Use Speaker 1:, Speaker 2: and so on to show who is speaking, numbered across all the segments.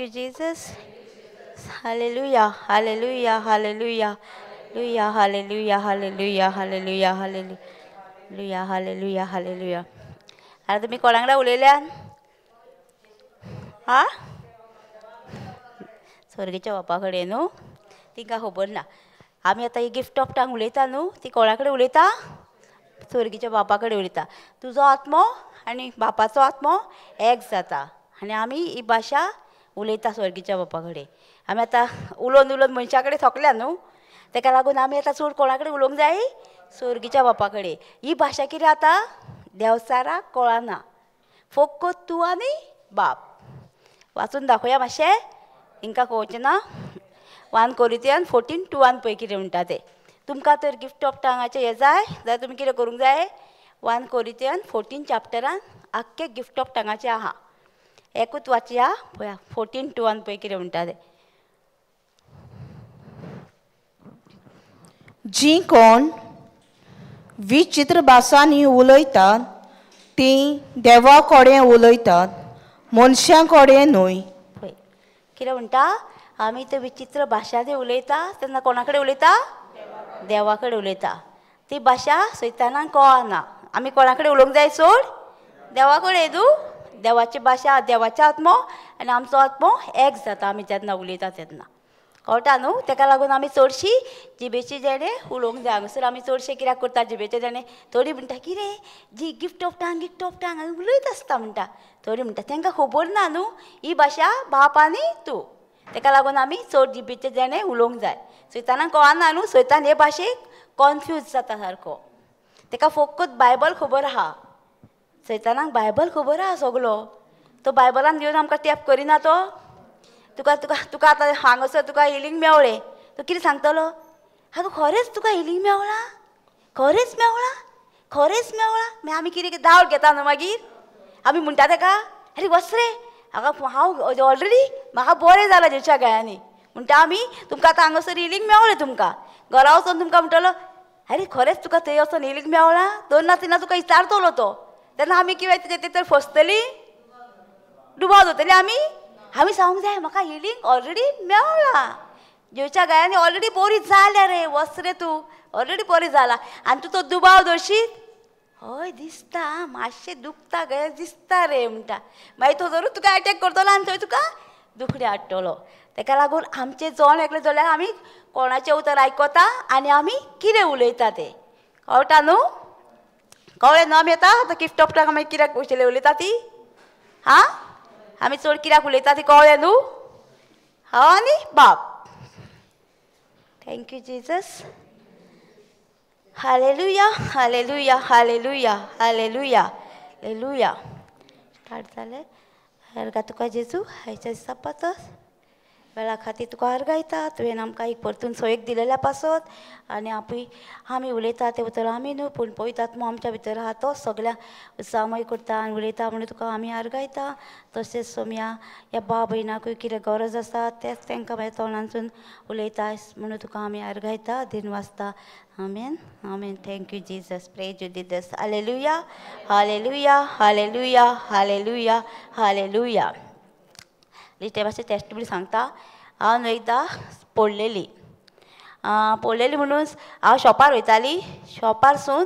Speaker 1: Thank you Jesus. Hallelujah hallelujah hallelujah hallelujah hallelujah hallelujah hallelujah hallelujah hallelujah hallelujah. आतां तुमी कोणा वांगडा उलयल्यान? हा, स्वर्गीच्या बापा कडेन न्हू? तिंकां खबर ना. आमी आतां ही गिफ्ट ऑफ टंग उलयता न्हू, ती कोणा कडेन उलयता? स्वर्गीच्या बापा कडेन उलयता. तुजो आत्मो आनी बापाचो आत्मो एक जाता आनी आमी ही भाशा उलयता स्वर्गीच्या बापा कडेन. आमी आतां उलोवन उलोवन मनशा कडेन थकल्या न्हू, तेका लागून आमी आतां चड कोणा कडेन उलोवंक जाय? स्वर्गीच्या बापा कडेन. ही भाशा कितें आतां देंवचाराक कळना, फकत तूं आनी बाप. वाचून दाखोवया मातशें, हिंकां कळचें ना. 1 Corinthians 14:2 पळय कितें म्हणटा तें. तुमकां तर गिफ्ट ऑफ टंगाचें हें जाय जाल्यार तुमी कितें करूंक जाय? 1 Corinthians 14 चॅप्टरान आख्खें गिफ्ट ऑफ टंगाचें आहा. एकूच वाचया पळया, 14:2 पळय कितें म्हणटा तें.
Speaker 2: जी कोण विचित्र भासांनी उलयतात ती देवा कडेन उलयतात, मनशां कडेन न्हय.
Speaker 1: पळय कितें म्हणटा, आमी ते विचित्र भाशांनी उलयता तेन्ना कोणा कडेन उलयता? देवा कडेन उलयता. ती भाशा सैतानाक कळना. आमी कोणा कडेन उलोवंक जाय? सोड देवा कडेन. न्हू, देवाची भाशा, देवाचो आत्मो आनी आमचो आत्मो एक जाता आमी जेन्ना उलयता तेन्ना. कळटा न्हू? तेका लागून आमी चडशी जिबेचे जेणे उलोवंक जाय. हांगासर आमी चडशे कित्याक करता जिबेचे जेणे? थोडी म्हणटा कितें जी gift of tongue, gift of tongue उलयत आसता म्हणटा. थोडी म्हणटा तांकां खबर ना न्हू ही भाशा बाप आनी तूं. तेका लागून आमी चड जिबेचे जेणे उलोवंक जाय. सैतानाक कळना न्हू, सैतान हे भाशेक कॉन्फ्यूज जाता सारको. तेका फकत बायबल खबर आहा. सैतानाक बायबल खबर आहा सगलो. तो बायबलान घेवन आमकां टॅप करिना. तो तुका तुका तुका आतां हांगासर तुका हिलींग मेवळें, तूं कितें सांगतलो? आगो खरेंच तुका हिलींग मेवळां? खरेंच मेवळां? खरेंच मेवळां? मागीर आमी कितें डावट घेता न्हू. मागीर आमी म्हणटा तेका, आरे वच रे, हांगा हांव ऑलरेडी म्हाका बरें जालां जेच्या गायांनी. म्हणटा आमी तुमकां आतां हांगासर हिलींग मेवळें, तुमकां घरा वचोन तुमकां म्हणटलो आरे खरेंच तुका थंय वचोन हिलींग मेवळां? 2 ना 3 तुका विचारतलो तो. तेन्ना आमी कितें तें तर फसतली, दुबाव जातली. आमी आमी सांगूंक जाय म्हाका हिलींग ऑलरेडी मेवळां, जेवच्या गायांनी ऑलरेडी बरी जाल्या रे, वच रे तूं, ऑलरेडी बरी जाला. आनी तूं तो दुबाव दवरशीत, हय दिसता मातशें दुखता गे दिसता रे म्हणटा. मागीर तो जरूर तुका एटॅक करतलो आनी थंय तुका दुखणें हाडटलो. तेका लागून आमचें जण एकलें जाल्यार आमी कोणाचें उतर आयकता आनी आमी कितें उलयता तें कळटा न्हू? कळ्ळें न्हू? आमी आतां गिफ्ट ऑफ टंग आमी कित्याक उशेलें उलयता ती? हा, आमी चड कित्याक उलयता ती कळ्ळें न्हू? हांव आनी बाप. Thank you Jesus. Hallelujah hallelujah hallelujah hallelujah hallelujah. Start जालें. अर्गा तुका जेजू आयच्या दिसा पातस वेळा खातीर तुका अर्गायता. तुवें आमकां एक परतून सोयीक दिलेल्या पासत आनी आपूय आमी उलयता तें उतर आमी न्हू, पूण पवित्र आत्मो आमच्या भितर आहा तो सगळ्यांक उत्साहमय करता आनी उलयता म्हणून तुका आमी अर्गायता. तशेंच सोम्या ह्या बा भयणाकूय कितें गरज आसा तेंच तांकां मागीर तोंडांतसून उलयता म्हणून तुका आमी अर्गायता. दिन वाचता. आमेन आमेन. Thank you Jesus. Praise you Jesus. Hallelujah hallelujah hallelujah hallelujah hallelujah. ते मातशें टेस्टमनी सांगता. हांव न्हू एकदां पडलेली, पडलेली म्हणून हांव शॉपार वयताली. शॉपारसून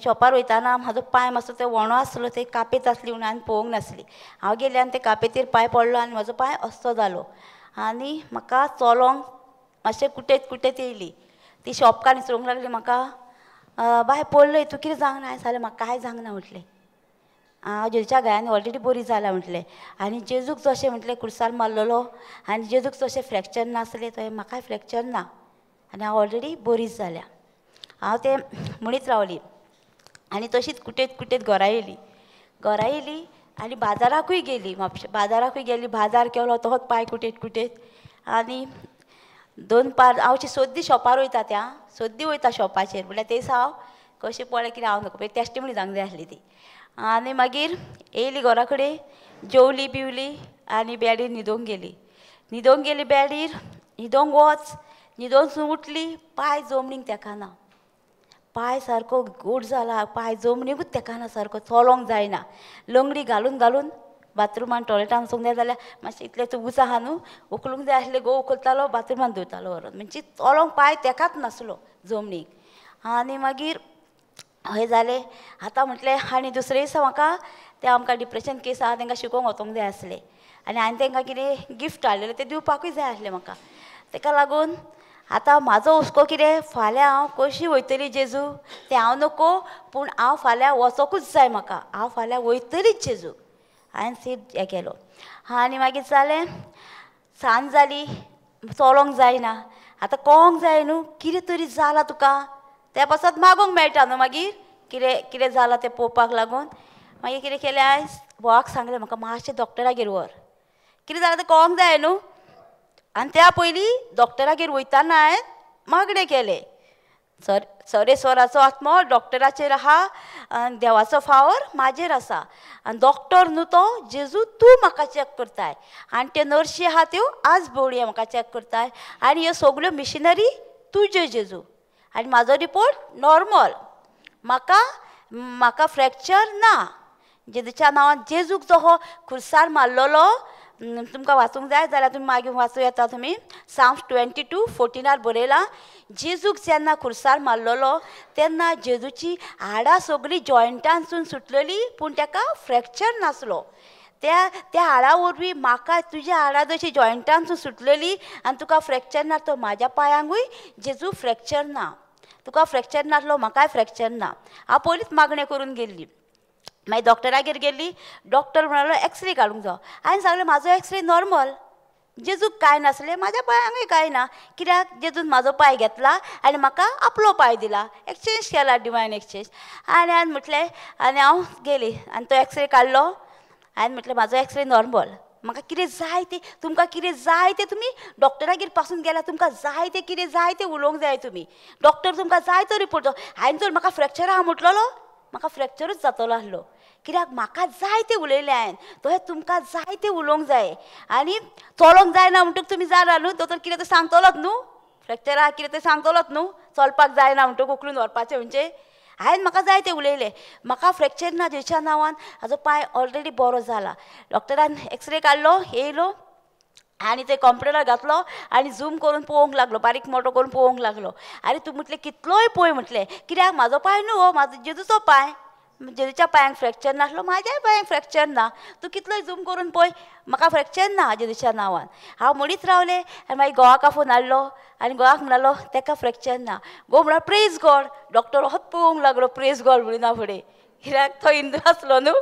Speaker 1: शॉपार वयताना म्हाजो पांय मातसो ते वणो आसलो, ते कापेत आसली म्हणून हांवें पळोवंक नासली. हांव गेलें आनी ते कापेतीर पांय पडलो आनी म्हजो पांय अस्तो जालो आनी म्हाका चलोंक मातशें कुटेत कुटेत येयली. ती शॉपकार विचारूंक लागली म्हाका, बाय पडलय तूं कितें जावंक ना? हांवें सांगलें म्हाका कांय जावंक ना म्हटलें, हांव जेजूच्या गायांनी ऑलरेडी बरी जाला म्हटलें. आनी जेजूक जशें म्हटलें कुर्सार मारलेलो आनी जेजूक जशें फ्रॅक्चर नासलें थंय म्हाकाय फ्रॅक्चर ना आनी हांव ऑलरेडी बरी जाल्या. हांव तें म्हणीत रावली आनी तशीच कुटेत कुटेत घरा येयली. घरा येयली आनी बाजाराकूय गेली. म्हापशें बाजाराकूय गेली. बाजार केलो तोच पांय कुटेत कुटेत. आनी दोन पार हांव अशी सद्दी शॉपार वयता, त्या सद्दी वयता शॉपाचेर म्हणल्यार तें हांव कशें पळय कितें हांव नको टेस्टिमनी जावंक जाय आसली ती. आनी मागीर येयली घरा कडेन, जेवली बिवली आनी बेडीर न्हिदोंक गेली. न्हिदोंक गेली बेडीर, न्हिदोंक वच, न्हिदोन उठली, पांय जमनीक तेंकना, पांय सारको गोड जाला, पांय जमनीकूच तेंकना सारको, चलोंक जायना, लंगडी घालून घालून बाथरुमान टॉयलेटान वचूंक जाय जाल्यार मातशें इतलें तूं उंच आहा न्हू, उखलूंक जाय आसलें गो उखलतालो, बाथरुमान दवरतालो व्हरोन. म्हणजे चलोंक पांय तेकाच नासलो जमनीक. आनी मागीर हय जालें. आतां म्हटलें आनी दुसरे दिसा म्हाका ते आमकां डिप्रेशन केस आहा तांकां शिकोवंक वचोंक जाय आसलें आनी हांवें तांकां कितें गिफ्ट हाडलेलें तें दिवपाकूय जाय आसलें म्हाका. ताका लागून आतां म्हाजो हुस्को कितें, फाल्यां हांव कशी वयतली जेजू तें हांव नको, पूण हांव फाल्यां वचोकूच जाय म्हाका, हांव फाल्यां वयतलीच जेजू. हांवें सीट हें केलो आनी मागीर जालें, सांज जाली, चलोंक जायना, आतां कळोंक जाय न्हू कितें तरी जालां तुका, त्या पासत मागूंक मेळटा न्हू मागीर कितें कितें जालां तें पळोवपाक लागून. मागीर कितें केलें हांवें, घोवाक सांगलें म्हाका मातशें डॉक्टरागेर व्हर, कितें जालां तें कळोंक जाय न्हू. आनी त्या पयलीं डॉक्टरागेर वयताना हांवें मागणें केलें, सर सरेस्वराचो आत्मो डॉक्टराचेर आहा आनी देवाचो फावर म्हाजेर आसा, आनी डॉक्टर न्हू तो जेजू तूं म्हाका चॅक करताय, आनी त्यो नर्शी आहा त्यो आज बोडये म्हाका चॅक करताय, आनी ह्यो सगल्यो मिशिनरी तुज्यो जेजू, आनी म्हाजो रिपोर्ट नॉर्मल, म्हाका म्हाका फ्रॅक्चर ना. जेजूच्या नांवान जेजूक जो हो खुर्सार मारलेलो, तुमकां वाचूंक जाय जाल्यार तुमी मागीर वाचूं येता तुमी. साम्स 22:14 बरयलां, जेजूक जेन्ना खुर्सार मारलेलो तेन्ना जेजूची हाडां सगळीं जॉयंटांसून सुटलेली, पूण ताका फ्रॅक्चर नासलो. त्या त्या हाडा वरवीं म्हाका तुज्या हाडां जशी जॉयंटांसून सुटलेली आनी तुका फ्रॅक्चर ना, तो म्हाज्या पांयांकूय जेजू फ्रॅक्चर ना, तुका फ्रॅक्चर नासलो म्हाकाय फ्रॅक्चर ना. हांव पयलींच मागणें करून गेल्ली. मागीर डॉक्टरागेर गेल्ली, डॉक्टर म्हणालो एक्सरे काडूंक जावो. हांवें सांगलें म्हाजो एक्सरे नॉर्मल, जेजूक कांय नासलें, म्हाज्या पांयांकूय कांय ना, कित्याक जेजून म्हाजो पांय घेतला आनी म्हाका आपलो पांय दिला, एक्सचेंज केला, डिवायन एक्सचेंज. आनी हांवें म्हटलें, आनी हांव गेली आनी तो एक्सरे काडलो. हांवें म्हटलें म्हाजो एक्सरे नॉर्मल, म्हाका कितें जाय तें, तुमकां कितें जाय तें तुमी डॉक्टरागेर पासून गेल्यार तुमकां जाय तें कितें जाय तें उलोवंक जाय तुमी, डॉक्टर तुमकां जाय तो रिपोर्ट. हांवें जर म्हाका फ्रॅक्चर आहा म्हटलेलो, म्हाका फ्रॅक्चरूच जातलो आसलो, कित्याक म्हाका जाय तें उलयलें हांवें, तशें तुमकां जाय तें उलोवंक जाय. आनी चलोंक जायना म्हणटकच तुमी जाणा न्हू, दोतोर कितें तें सांगतलोच न्हू, फ्रॅक्चर आहा कितें तें सांगतलोच न्हू, चलपाक जायना म्हणटकच उखलून व्हरपाचें म्हणजे. हांवें म्हाका जाय तें उलयलें, म्हाका फ्रॅक्चर ना जेच्या नांवान, हाजो पांय ऑलरेडी बरो जाला. डॉक्टरान एक्सरे काडलो, येयलो आनी ते कॉम्प्युटरार घातलो आनी झूम करून पळोवंक लागलो, बारीक मोटो करून पळोवंक लागलो. आरे तूं म्हटलें कितलोय पळय म्हटलें, कित्याक म्हाजो पांय न्हू हो, म्हाजो जेजूचो पांय, जेजूच्या पांयांक फ्रॅक्चर नासलो, म्हाज्याय पांयांक फ्रॅक्चर ना, तूं कितलोय झूम करून पळय, म्हाका फ्रॅक्चर ना जेजूच्या नांवान. हांव म्हणीत रावलें आनी मागीर घोवाक फोन हाडलो आनी घोवाक म्हणालो तेका फ्रॅक्चर ना. घोव म्हणालो प्रेज गॉड. डॉक्टर होच पळोवंक लागलो, प्रेज गॉड म्हणिना फुडें, कित्याक तो हिंदू आसलो न्हू.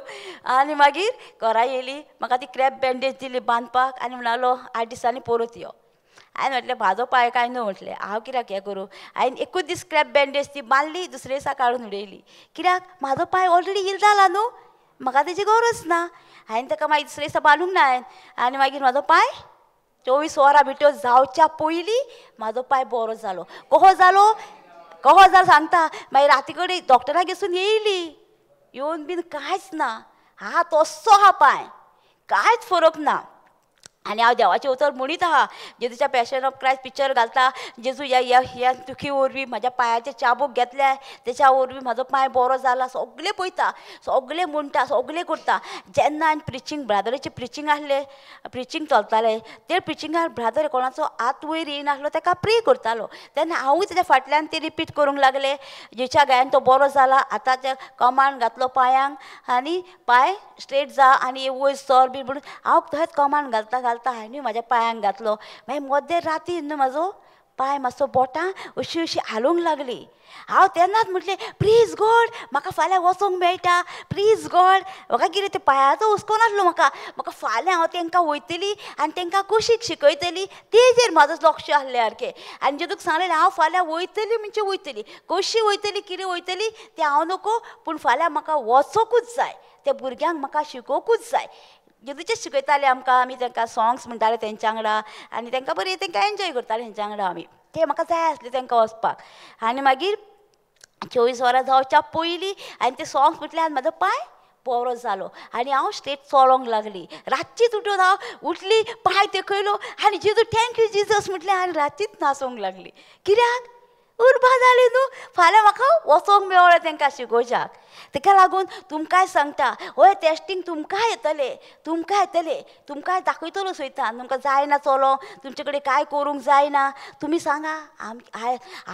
Speaker 1: आनी मागीर घरा येयली, म्हाका ती क्रॅप बँडेज दिली बांदपाक आनी म्हणालो 8 दिसांनी परत यो. हांवें म्हटलें म्हाजो पांय कांय न्हू, म्हटलें हांव कित्याक हें करूं. हांवें एकूच दीस क्रॅप बँडेज ती बांदली, दुसरे दिसा काडून उडयली, कित्याक म्हाजो पांय ऑलरेडी हील जाला न्हू, म्हाका तेजी गरज ना. हांवें ताका मागीर दुसरे दिसा बांदूंक ना हांवें. आनी मागीर म्हाजो पांय 24 वरां भितर जावच्या पयलीं म्हाजो पांय बरो जालो. कसो जालो, कसो जालो सांगता. मागीर राती कडेन डॉक्टरागेर येयली, येवन बीन कांयच ना, हा तस्सो आहा पांय, कांयच फरक ना. आनी हांव देवाचें उतर म्हणीत आहा, जेजूच्या पॅशन ऑफ क्रायस्ट पिक्चर घालता, जेजू ह्या ह्या ह्या दुखी वरवीं म्हाज्या पांयाचे चाबूक घेतले, तेच्या वरवीं म्हाजो पांय बरो जाला, सगळें पळयता, सगळें म्हणटा, सगळें करता. जेन्ना हांवें प्रिचींग ब्रादराचें प्रिचींग आसलें, प्रिचींग चलतालें, ते प्रिचिंगार ब्रादर कोणाचो हात वयर येयनासलो ताका प्रे करतालो, तेन्ना हांवूय तेच्या फाटल्यान ते रिपीट करूंक लागलें. जेच्या गायन तो बरो जाला, आतां ते कमांड घातलो पांयांक आनी पांय स्ट्रेट जा आनी वयर सर बी म्हणून हांव थंयच कमांड घालता घालता हांवें म्हाज्या पांयांक घातलो. मागीर मद्दे राती न्हू म्हाजो पांय मातसो बोटां अशी अशी हालूंक लागली. हांव तेन्नाच म्हटलें प्लीज गॉड म्हाका फाल्यां वचोंक मेळटा, प्लीज गॉड. म्हाका कितें तें पांयाचो हुस्को नासलो म्हाका, म्हाका फाल्यां हांव तांकां वयतली आनी तांकां कुशीक शिकयतली तेजेर म्हाजो लक्ष आसलें सारकें. आनी जेजूक सांगलें हांव फाल्यां वयतली म्हणजे वयतली, कशी वयतली कितें वयतली तें हांव नको, पूण फाल्यां म्हाका वचोंकूच जाय, त्या भुरग्यांक म्हाका शिकोवंकूच जाय. जेजूचें शिकयताले आमकां, आमी तांकां सोंग्स म्हणटाले तेंच्या वांगडा आनी तांकां बरें तांकां एन्जॉय करताले तेंच्या वांगडा आमी, तें म्हाका जाय आसलें तांकां वचपाक. आनी मागीर 24 वरां जावच्या पयलीं आनी ते सोंग्स म्हटल्यार म्हाजो पांय बरो जालो आनी हांव स्ट्रेट चलोंक लागली. रातचीच उठून हांव उठली, पांय तेकयलो आनी जेजू thank you Jesus म्हटलें आनी रातचीच नाचोंक लागली. कित्याक उर्बा जाली न्हू. फाल्यां म्हाका वचोंक मेळ्ळें तांकां शिकोवच्याक. तेका लागून तुमकांय सांगता, हय टेस्टींग तुमकांय येतलें, तुमकां येतलें, तुमकांय दाखयतलो सैतान. तुमकां जायना चलो, तुमचे कडेन कांय करूंक जायना, तुमी सांगा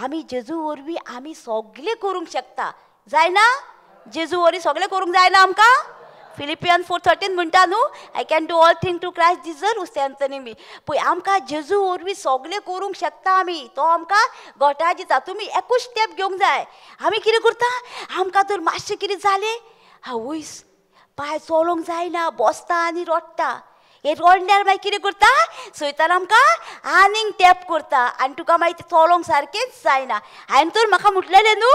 Speaker 1: आमी जेजू वरवीं आमी सगळें करूंक शकता. जायना जेजू वरवीं सगळें करूंक जायना आमकां? फिलिपियन 4:13 म्हणटा न्हू, I can do all thing to Christ Jesus who strengthening me. पळय आमकां जेजू वरवीं सगळें करूंक शकता आमी, तो आमकां घोटाय दिता. तुमी एकूच स्टेप घेवंक जाय. आमी कितें करता, आमकां तर मातशें कितें जालें, आवयस पांय चलोवंक जायना, बसता आनी रडटा. हे रडल्यार मागीर कितें करता, सैतान आमकां आनीक टॅप करता आनी तुका मागीर तें चलोवंक सारकेंच जायना. हांवें तर म्हाका म्हटलेलें न्हू,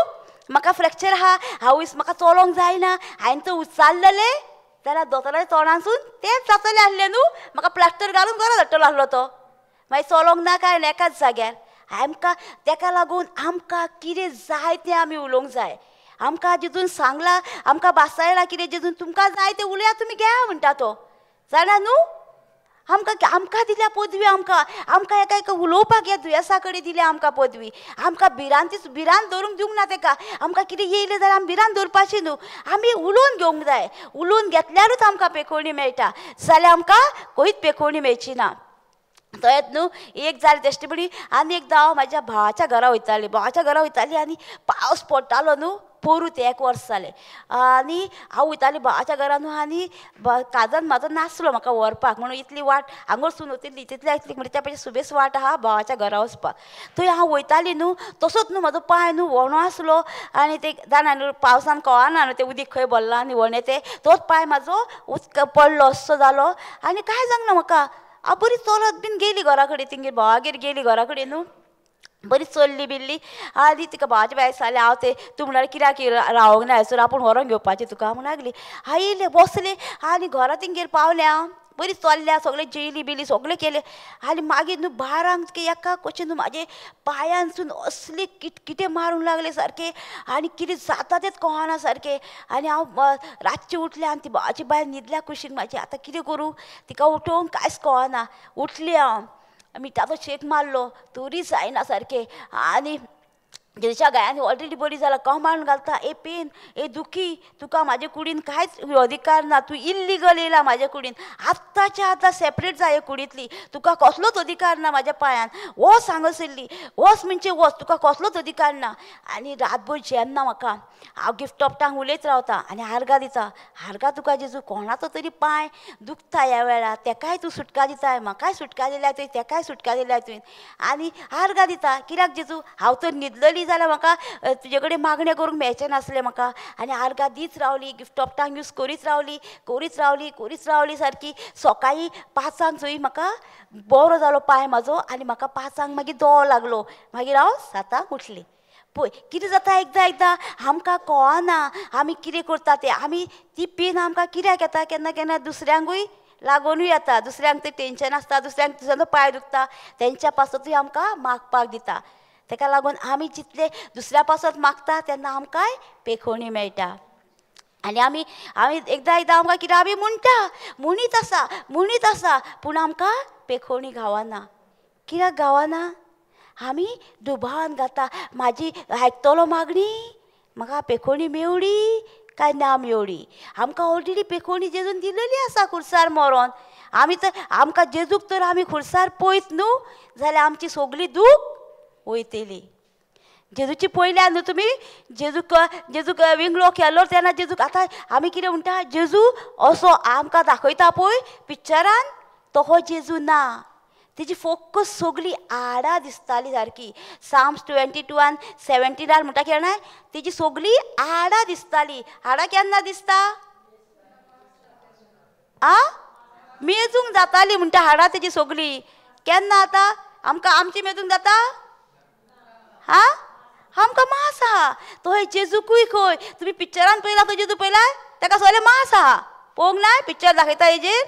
Speaker 1: म्हाका फ्रॅक्चर आहा, आवयस म्हाका चलोवंक जायना. हांवें तर उचारलेलें जाल्यार दोतोराच्या तोंडांसून तेंच जातलें आसलें न्हू, म्हाका प्लास्टर घालून घरा धाडटलो आसलो तो. मागीर चलोवंक ना काय ना एकाच जाग्यार. आमकां तेका लागून आमकां कितें जाय तें आमी उलोवंक जाय. आमकां जितून सांगलां, आमकां भासायलां कितें जितून तुमकां जाय तें उलया, तुमी घेया म्हणटा तो. जाणा न्हू, आमकां आमकां दिल्या पदवी, आमकां आमकां एका एका उलोवपाक ह्या दुयेंसा कडेन दिल्या आमकां पदवी. आमकां भिरांती भिरांत दवरूंक दिवंक ना तेका. आमकां कितें येयलें जाल्यार आमी भिरांत दवरपाची न्हू, आमी उलोवन घेवंक जाय. उलोवन घेतल्यारूच आमकां पेखोवणी मेळटा, जाल्यार आमकां खंयच पेखोवणी मेळची ना. थंयच न्हू एक जालें टेस्टिमनी. आनी एकदां हांव म्हाज्या भावाच्या घरा वयतालें, भावाच्या घरा वयतालें आनी पावस पडटालो न्हू, पोरूं तें एक वर्स जालें. आनी हांव वयतालें भावाच्या घरा न्हू, आनी काजन म्हाजो नासलो म्हाका व्हरपाक, म्हणून इतली वाट हांगोरसून वतली तितल्या इतली म्हणजे त्या पयलीं सुबेज वाट आहा भावाच्या घरा वचपाक. थंय हांव वयतालें न्हू, तसोच न्हू म्हाजो पांय न्हू व्हणो आसलो आनी ते जाणा न्हू पावसान कळना न्हू तें उदीक खंय भरलां आनी व्हणें तें, तोच पांय म्हाजो उदक पडलो असो जालो आनी कांय जावंक ना म्हाका. हांव बरी चलत बीन गेली घरा कडेन, तेंगेर भावागेर गेली घरा कडेन न्हू, बरी चल्ली बिल्ली. आनी तिका भावाच्या बायल सांगलें, हांव तें तूं म्हणाले कित्याक रावंक ना हयसर, आपूण व्हरोन घेवपाचें तुका म्हण लागली. हांव येयलें बसलें आनी घरा तेंगेर पावलें हांव, बरी चल्ल्या, सगळें जेयली बिली सगळें केलें. आनी मागीर न्हू बारांक एका कशें न्हू म्हाजे पांयांसून असले किटकिटे मारूंक लागले सारके, आनी कितें जाता तेंच कळना सारकें. आनी हांव रातचें उठलें आनी ती भावाची बायल न्हिदल्या कुशीन म्हाजी. आतां कितें करूं, तिका उठोवंक कांयच कळना. उठली हांव, मिठाचो शेक मारलो तरी जायना सारकें. आनी जेच्या गायांनी ऑलरेडी बरी जाला, कमांड घालता, ए पेन, ए दुखी, तुका म्हाजे कुडीन कांयच अधिकार ना, तूं इल्लिगल येयला म्हाज्या कुडीन, आत्ताच्या आतां सेपरेट जाय कुडींतली, तुका कसलोच अधिकार ना म्हाज्या पांयान, वच हांगासरली, वच म्हणजे वच, तुका कसलोच अधिकार ना. आनी रातभर जेन्ना म्हाका हांव गिफ्ट ऑफ टांग उलयत रावता आनी आर्गां दिता, आर्गां तुका जेजू, कोणाचो तरी पांय दुखता ह्या वेळार, तेकाय तूं सुटका दिताय, म्हाकाय सुटका दिल्या तुवें, तेकाय सुटका दिल्या तुवें. आनी आर्गां दिता कित्याक जेजू, हांव तर न्हिदलेली जाल्यार म्हाका तुजे कडेन मागणें करूंक मेळचें नासलें म्हाका. आनी आर्गां दीत रावली, गिफ्ट ऑफ टांग यूज करीत रावली, करीत रावली, करीत रावली सारकी. सकाळीं 5 चोय म्हाका बरो जालो पांय म्हाजो, आनी म्हाका 5 मागीर दोळो लागलो. मागीर हांव 7 उठलें. पळय कितें जाता, एकदां एकदां आमकां कळना आमी कितें करता तें. आमी ती पेन आमकां कित्याक येता, केन्ना केन्ना दुसऱ्यांकूय लागोनूय येता, दुसऱ्यांक तें टेंशन आसता, दुसऱ्यांक दुसऱ्यांचो पांय दुखता, तेंच्या पासतूय आमकां मागपाक दिता. तेका लागून आमी जितले दुसऱ्या पासत मागता तेन्ना आमकांय पेखोवणी मेळटा. आनी आमी आमी एकदां एकदां आमकां कितें आमी म्हणटा, म्हणीत आसा, म्हणीत आसा, पूण आमकां पेखोवणी गावना. कित्याक गावना? आमी दुबावान घाता, म्हाजी आयकतलो मागणी, म्हाका पेखोवणी मेवडी काय ना मेवडी. आमकां ऑलरेडी पेखोवणी जेजून दिलेली आसा खुर्सार मरोन. आमी तर आमकां जेजूक तर आमी खुर्सार पळयत न्हू जाल्यार आमची सगळी दूख वयतली. जेजूची पयल्या न्हू तुमी, जेजूक जेजूक विंगलो केलो तेन्ना जेजूक आतां आमी कितें म्हणटा, जेजू असो आमकां दाखयता पळय पिक्चरान, तो हो जेजू ना. तेजी फोकस सगळी आडां दिसताली सारकी. साम्स 22:17 म्हणटा केन्ना तेजी सगळी आडां दिसताली. हाडां केन्ना दिसता? आ मेजूंक जाताली म्हणटा हाडां तेजी सगळी. केन्ना आतां आमकां आमची मेजूंक जाता? हा आमकां मास आहा. तो जेजूकूय खंय तुमी पिक्चरान पळयला तो जेजू पळयला, ताका सगळें मास आहा. पळोवंक ना पिक्चर दाखयता हेजेर,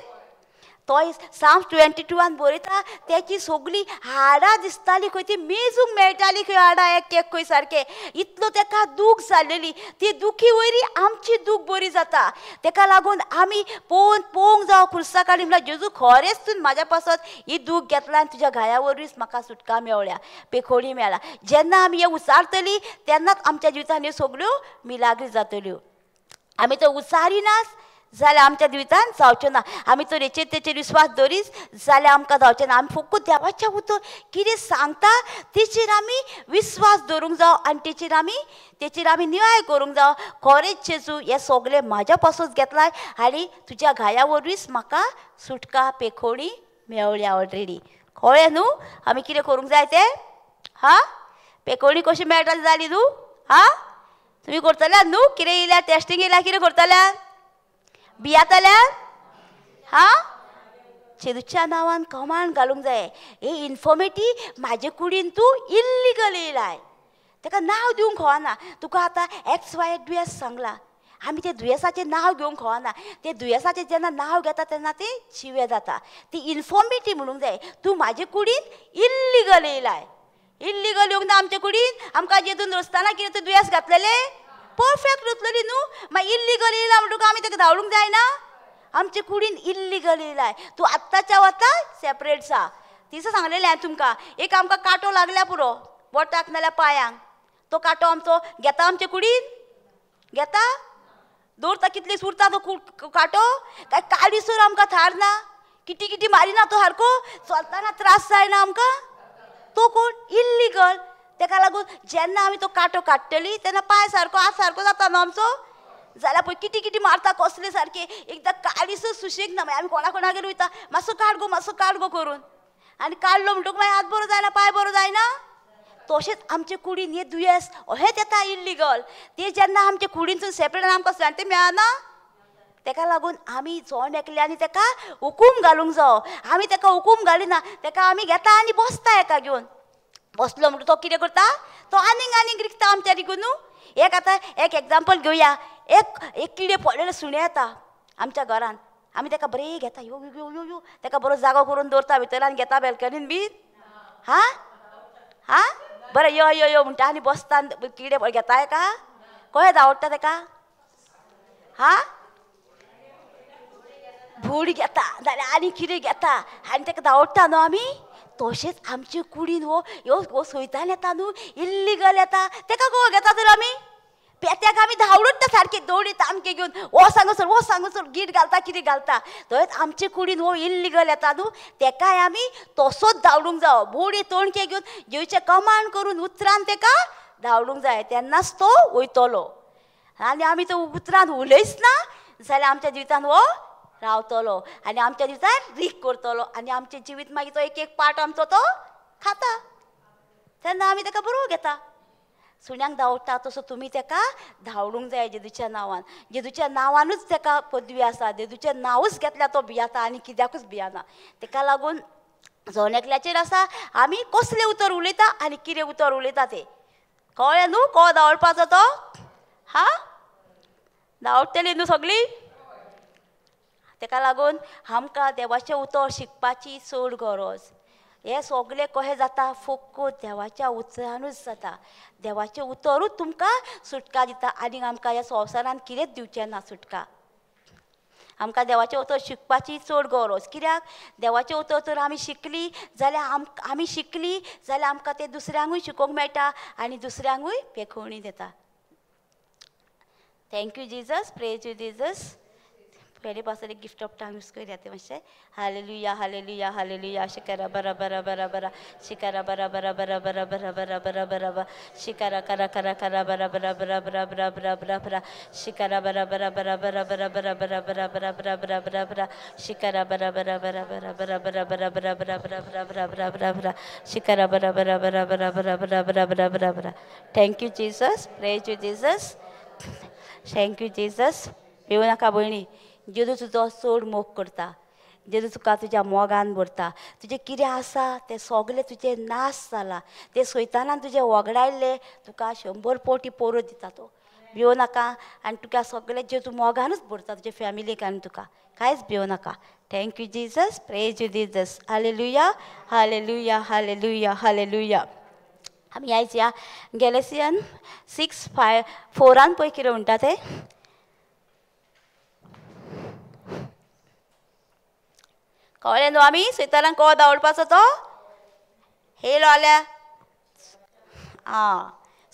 Speaker 1: तोय साम 22 बरयता तेची सगळीं हाडां दिसताली खंय, ती मेजूंक मेळटाली खंय हाडां एक एक खंय सारकें, इतलो तेका दूख जालेली. ती दुखी वयरी आमची दूख बरी जाता. तेका लागून आमी पळोवन पळोवंक जावं खुर्सा काडली म्हणल्यार जेजू खरेंच तूं म्हाज्या पासत ही दूख घेतला आनी तुज्या घाया वरवींच म्हाका सुटका मेवल्या, पेखोणी मेळ्ळा. जेन्ना आमी हें उचारतली तेन्नाच आमच्या जिवितान ह्यो सगळ्यो मिलाग्री जातल्यो. आमी तो उचारिनाच जाल्यार आमच्या जिवितान जावचें ना. आमी तर हेचेर तेचेर विस्वास दवरीच जाल्यार आमकां जावचें ना. आमी फक्त देवाचें उतर कितें सांगता तेचेर आमी विस्वास दवरूंक जावो आनी तेचेर आमी नियाळ करूंक जावो. खरेंच जेजू हें सगळें म्हाज्या पासून घेतलाय आनी तुज्या घाया वरवींच म्हाका सुटका पेखोणी मेवल्या ऑलरेडी. कळ्ळें न्हू आमी कितें करूंक जाय तें? हा, पेखोणी कशी मेळटा जाली न्हू? हा, तुमी करतल्या न्हू? कितें येयल्या टेस्टींग येयल्या कितें करतल्या? भियातल्या? हा, जेजूच्या नांवान कमांड घालूंक जाय. हे इन्फॉर्मेटी म्हाजे कुडीन तूं इल्लिगल येयलाय, ताका नांव दिवंक खवना. तुका आतां एक्स वाय दुयेंस सांगलां, आमी ते दुयेंसाचें नांव घेवंक खवना. ते दुयेंसाचें जेन्ना नांव घेता तेन्ना तें जिवें जाता. ती इन्फॉर्मेटी म्हणूंक जाय, तूं म्हाजे कुडीन इल्लिगल येयलाय. इल्लिगल येवंक ना आमचे कुडीन, आमकां जेजून रचतना कितें तें दुयेंस घातलेलें परफेक्ट रचलेली न्हू. मागीर इल्लिगल येयला म्हणटकूच आमी ताका धांवडूंक जायना. आमचे कुडीन इल्लिगल येयलाय, तूं आत्ताच्या वता सेपरेट जा. तिसो सांगलेलें हांवें तुमकां. एक आमकां कांटो लागल्या पुरो बोटाक नाल्यार पांयांक, तो कांटो आमचो घेता आमचे कुडीन घेता दवरता, कितली उरता तो कांटो, काय काडीसर आमकां थार ना, किटी किटी मारिना तो सारको, चलतना त्रास जायना आमकां. तो कोण इल्लिगल. तेका लागून जेन्ना आमी तो कांटो काडटली तेन्ना पांय सारको हात सारको जाता न्हू आमचो. जाल्यार पळय किटी किटी मारता कसले सारके, एकदां काडीसर सुशेग ना. मागीर आमी कोणा कोणागेर वयता, मातसो काड गो मातसो काड गो करून, आनी काडलो म्हणटकूच मागीर हात बरो जायना पांय बरो जायना. तशेंच आमचे कुडीन हें दुयेंस अहेंच येता इल्लिगल. तें जेन्ना आमचे कुडीनसून सेपरेट आमकां शांती मेळना. तेका लागून आमी जण एकल्यांनी तेका हुकूम घालूंक जावो. आमी तेका हुकूम घालिना, तेका आमी घेता आनी बसता एका घेवन. बसलो म्हणटा तो कितें करता, तो आनीक आनीक रिगता आमच्या रिगून न्हू. एक आतां एक एग्जाम्पल घेवया. एक एक किडे पडलेले सुणें येता आमच्या घरान, आमी तेका बरें घेता, यो यो यो यो, तेका बरो जागो करून दवरता भितर आनी घेता बेल्कनीन बीन. हा हा बरें यो यो यो म्हणटा आनी बसता, किडे घेता एका कशें धांवडटा तेका? हा, भूड घेता जाल्यार आनी कितें घेता आनी तेका धांवडटा न्हू आमी. तशेंच आमचे कुडीन हो ह्यो हो सोयतान येता न्हू, इल्लिगल येता, तेका गो घेता तर आमी पेत्याक आमी धांवडटा सारकें दवरीत आमके घेवन, हो सांगसर हो सांगसर गीट घालता कितें घालता. तशेंच आमचे कुडीन हो इल्लिगल येता न्हू, तेकाय आमी तसोच धांवडूंक जावो. बोडी तोणके घेवन जेवचे कमांड करून उतरान तेका धांवडूंक जाय, तेन्नाच तो वयतलो. आनी आमी तो उतरान उलयच ना जाल्यार आमच्या जिवितान हो रावतलो आनी आमच्या जिवितान रीक करतलो आनी आमचें जिवीत मागीर तो एक एक पार्ट आमचो तो खाता. तेन्ना आमी तेका बरो घेता. सुण्यांक धांवडटा तसो तुमी तेका धांवडूंक जाय जेजूच्या नांवान. जेजूच्या नांवानूच तेका पदवी आसा, जेजूचें नांवूच घेतल्यार तो भियेता आनी कित्याकूच भियेना. तेका लागून जण एकल्याचेर आसा आमी कसलें उतर उलयता आनी कितें उतर उलयता तें. कळ्ळें न्हू को धांवडपाचो तो? हा, धांवडटली न्हू सगळीं? तेका लागून आमकां देवाचें उतर शिकपाची चड गरज. हें सगळें कशें जाता, फकत देवाच्या उतरानूच जाता. देवाचें उतरूच तुमकां सुटका दिता आनी आमकां ह्या संवसारान कितेंच दिवचें ना सुटका. आमकां देवाचें उतर शिकपाची चड गरज. कित्याक देवाचें उतर तर आमी शिकली जाल्यार आमी शिकली जाल्यार आमकां तें दुसऱ्यांकूय शिकोवंक मेळटा आनी दुसऱ्यांकूय पेखोवणी दिता. Thank you Jesus, praise you Jesus. पयले पासून एक गिफ्ट ऑफ टायम यूज करूया ते मातशें. Hallelujah hallelujah hallelujah. शिकारा बरा बरा बरा बरा शिकारा बरा बरा बरा बरा बरा बरा बरा बरा शिकारा करा करा करा बरा बरा बरा बरा बरा बरा बरा बरा शिकारा बरा बरा बरा बरा बरा बरा बरा बरा बरा बरा बरा बरा बरा शिकारा बरा बरा बरा बरा बरा बरा बरा बरा बरा बरा बरा बरा बरा बरा बरा शिकारा बरा बरा बरा बरा बरा बरा बरा बरा बरा बरा. Thank you Jesus, praise you Jesus, thank you Jesus. भिवू नाका भयणी, जेजू तुजो चड मोग करता, जेजू तुका तुज्या मोगान भरता. तुजें कितें आसा तें सगळें तुजें नाश जालां, तें सैतानान तुजें वगडायल्लें तुका 100 पटी परत दिता तो. भियो नाका. आनी तुका सगळें जेजू मोगानूच भरता तुजे फॅमिलीक आनी तुका कांयच भियो नाका. Thank you Jesus, praise you Jesus. Hallelujah, hallelujah, hallelujah, hallelujah. आमी आयज ह्या गॅलेसियन 6:5-4 पळय कितें म्हणटा तें. कळ्ळें न्हू आमी सैतानाक को धांवडपाचो तो हेलो आल्या आं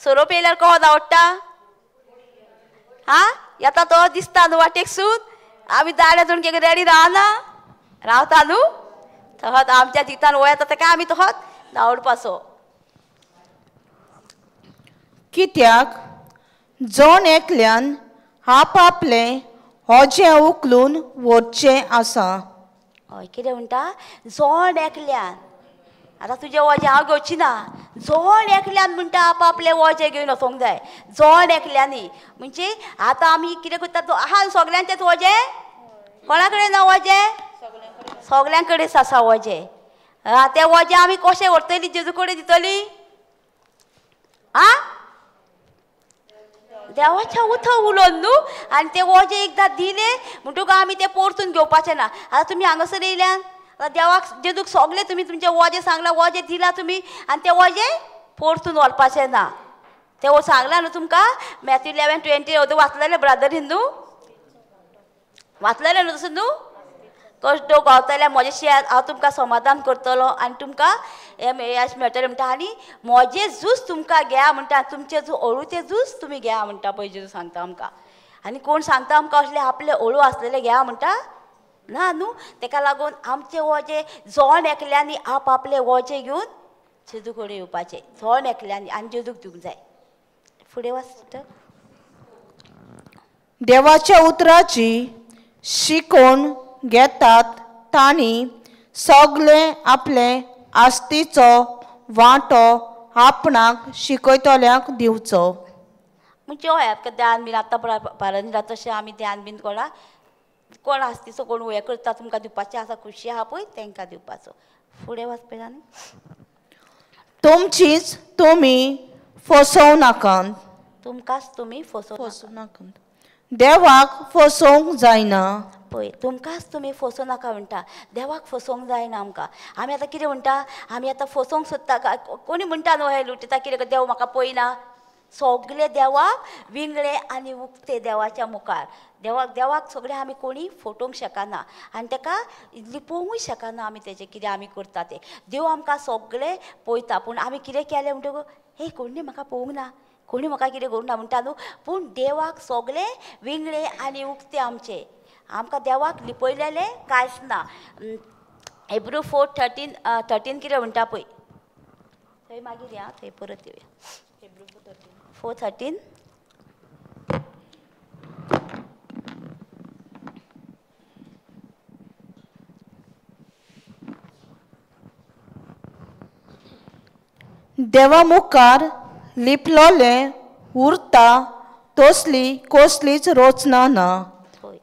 Speaker 1: सोरोप येयल्यार को धांवडटा आं येता तो दिसता न्हू वाटेक सून. आमी दाड्या दोन केक रेडी रावना रावता न्हू तहत आमच्या जितान वयता तेका आमी तहत धांवडपाचो.
Speaker 2: कित्याक जण एकल्यान आपआपलें होजें उखलून व्हरचें आसा.
Speaker 1: हय कितें म्हणटा जण एकल्यान. आतां तुजें वजें हांव घेवची ना. जण एकल्यान म्हणटा आपआपलें वजें घेवन वचोंक जाय जण एकल्यांनी. म्हणजे आतां आमी कितें करता तो आहा सगल्यांचेच वजें कोणा कडेन ना वजें सगल्यां कडेन आसा वजें. तें वजें आमी कशें व्हरतली जेजू कडेन दितली आं देवाच्या उथो उलोवन न्हू. आनी तें वजें एकदां दिलें म्हणटकूच आमी तें परतून घेवपाचें ना. आतां तुमी हांगासर येयल्यान आतां देवाक जेजूक सगळें तुमी तुमचें वजें सांगलां वजें दिलां तुमी आनी तें वजें परतून व्हरपाचें ना. तें सांगलां न्हू तुमकां मॅथ्यू 11:20 वाचलेलें ब्रदरीन न्हू वाचलेलें न्हू तशें न्हू. कश्ट गावतले म्हजें शेत हांव तुमकां समाधान करतलो आनी तुमकां हें अशें मेळटलें म्हणटा. आनी म्हजें झूज तुमकां घेया म्हणटा तुमचें जो अळू तें झूज तुमी घेया म्हणटा पळय जेजू सांगता आमकां. आनी कोण सांगता आमकां असले आपले अळू आसलेले घेया म्हणटा ना न्हू. तेका लागून आमचें वजें जण एकल्यांनी आप आपलें वजें घेवन जेजू कडेन येवपाचें जण एकल्यांनी आनी जेजूक दिवंक जाय. फुडें वाच.
Speaker 2: देवाच्या उतराची शिकोवन घेतात तांणी सगळे आपले आस्तीचो वांटो आपणाक शिकयतल्यांक दिवचो.
Speaker 1: म्हणजे हय आमकां ध्यान बीन आतां भारत तशें आमी ध्यान बीन कोणा कोण आस्तीचो कोण हें करता तुमकां दिवपाचें आसा खुशी आहा पळय तांकां दिवपाचो. फुडें वाचपी आनी
Speaker 2: तुमचीच तुमी फसोवं नाकात.
Speaker 1: तुमकांच तुमी फसोवं
Speaker 2: नाकात. देवाक फसोवंक जायना.
Speaker 1: पळय तुमकांच तुमी फसोवं नाका म्हणटा. देवाक फसोवंक जायना आमकां. आमी आतां कितें म्हणटा आमी आतां फसोवंक सोदता कोणी म्हणटा न्हू हे लुटिता कितें देव म्हाका पळयना. सगळे देवाक विंगळे आनी उक्ते देवाच्या मुखार. देवाक देवाक सगळें आमी कोणी फटोवंक शकना आनी ताका लिपोवंकूय शकना आमी तेजें कितें आमी करता तें. देव आमकां सगळें पळयता पूण आमी कितें केलें म्हणटकूच हे कोणी म्हाका पळोवंक ना कोणी म्हाका कितें करूंक ना म्हणटा न्हू. पूण देवाक सगळें विंगळे आनी उक्ते आमचें आमकां देवाक लिपयलेलें कांयच ना. हिब्रू 4:13 कितें म्हणटा पळय थंय मागीर या थंय परत येवया. 4:13
Speaker 2: देवा मुखार लिपलोलें उरता तसली कसलीच रचना ना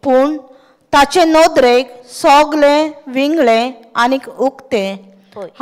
Speaker 2: पूण ताचे नदरेक सगळें विंगळें आनीक उक्तें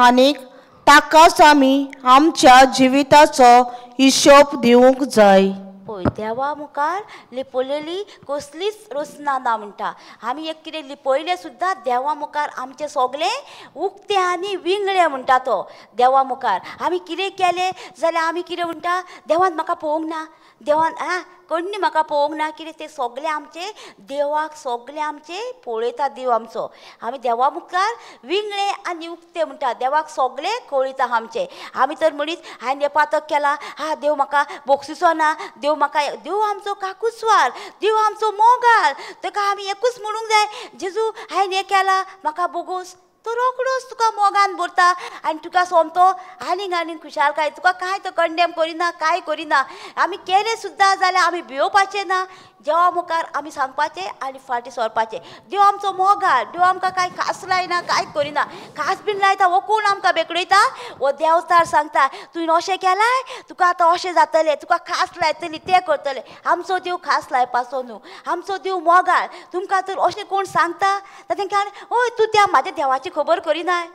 Speaker 2: आनीक ताकाच आमी आमच्या जिविताचो हिशोब दिवंक जाय.
Speaker 1: पळय देवा मुखार लिपयलेली कसलीच रचना ना म्हणटा. आमी एक कितें लिपयलें सुद्दां देवा मुखार आमचें सगळें उक्तें आनी विंगळें म्हणटा तो. देवा मुखार आमी कितें केलें जाल्यार आमी कितें म्हणटा देवान म्हाका पळोवंक ना देवान आं कोणी म्हाका पळोवंक ना कितें तें सगळें आमचें देवाक सगळें आमचें पळयता देव आमचो. आमी देवा मुखार विंगळे आनी उक्ते म्हणटा. देवाक सगळें कळयता आमचें. आमी तर म्हणीत हांवें हें पातक केलां हा देव म्हाका बोगसिचो ना देव म्हाका देव आमचो काकुस्वार देव आमचो मोगाळ ताका आमी एकूच म्हणूंक जाय जेजू हांवें हें केलां म्हाका बोगोस. तो रोकडोच तुका मोगान भरता आनी तुका सोमतो आनीक आनीक खुशालकाय तुका कांय तो कंडेम करिना कांय करिना. आमी केलें सुद्दां जाल्यार आमी भियोवपाचें ना. देवा मुखार आमी सांगपाचें आनी फाटीं सरपाचें. देव आमचो मोगाळ देव आमकां कांय खास लायना कांय करिना. खास बीन लायता हो कोण आमकां बेकडयता हो देवचार सांगता तुवें अशें केलां तुका आतां अशें जातलें तुका खास लायतली तें करतलें. आमचो देव खास लायपाचो न्हू आमचो देव मोगाळ. तुमकां तर अशें कोण सांगता तर तेंकां हय तूं त्या म्हाज्या देवाची खबर करिनाय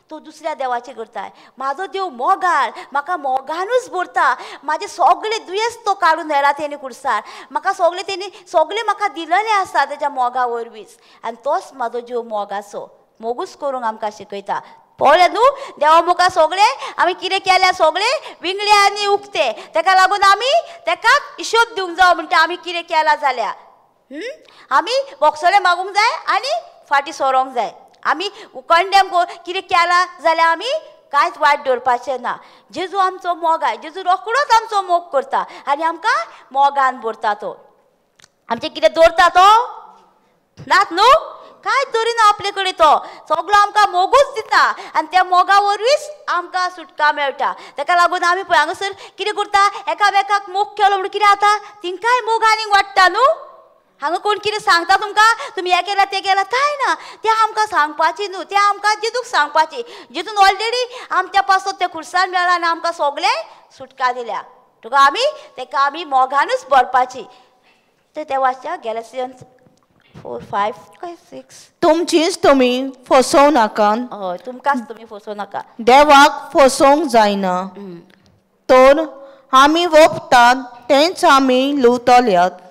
Speaker 1: तो दुसऱ्या देवाचें करताय. म्हाजो देव मोगाळ, म्हाका मोगानूच भरता, म्हाजें सगळें दुयेंस तो काडून व्हेला तेणी कुर्सार, म्हाका सगळें तेणी सगळें म्हाका दिलेलें आसा तेज्या मोगा वरवींच. आनी तोच म्हाजो जीव मोगाचो, मोगूच करूंक आमकां शिकयता. पळयलें न्हू देवा मुखार सगळें आमी कितें केलें, सगळें विंगळे आनी उक्ते, तेका लागून आमी तेका हिशोब दिवंक जावो म्हणटा आमी कितें केलां जाल्यार. आमी बोगसोले मागूंक जाय आनी फाटीं सरोंक जाय. आमी कंडेम कितें केलां जाल्यार आमी कांयच वायट दवरपाचें ना. जेजू आमचो मोगाय, जेजू रोखडोच आमचो मोग करता आनी आमकां मोगान भरता. तो आमचें कितें दवरता तो नात न्हू, कांयच दवरिना आपले कडेन, तो सगळो आमकां मोगूच दिता आनी त्या मोगा वरवींच आमकां सुटका मेळटा. ताका लागून आमी पळय हांगासर कितें करता, एकामेकाक मोग केलो म्हणून कितें जाता, तिंकाय मोग आनीक वाडटा न्हू. हांगा कोण कितें सांगता तुमकां, तुमी हें केलां तें केलां, कांय ना, तें आमकां सांगपाचें न्हू, तें आमकां जेजूक सांगपाचें. जेजून ऑलरेडी आमच्या पासत तें खुर्सान मेळ्ळा आनी आमकां सगळें सुटका दिल्या. तुका आमी तेका आमी मोगानूच भरपाची. तें तें वाचच्या गॅलेसियन्स 4, 5 काय 6.
Speaker 2: तुमचीच तुमी फसोवं नाका.
Speaker 1: हय, तुमकांच तुमी फसोवं नाका,
Speaker 2: देवाक फसोवंक जायना. तर आमी वोपतात तेंच आमी लुवतल्यात.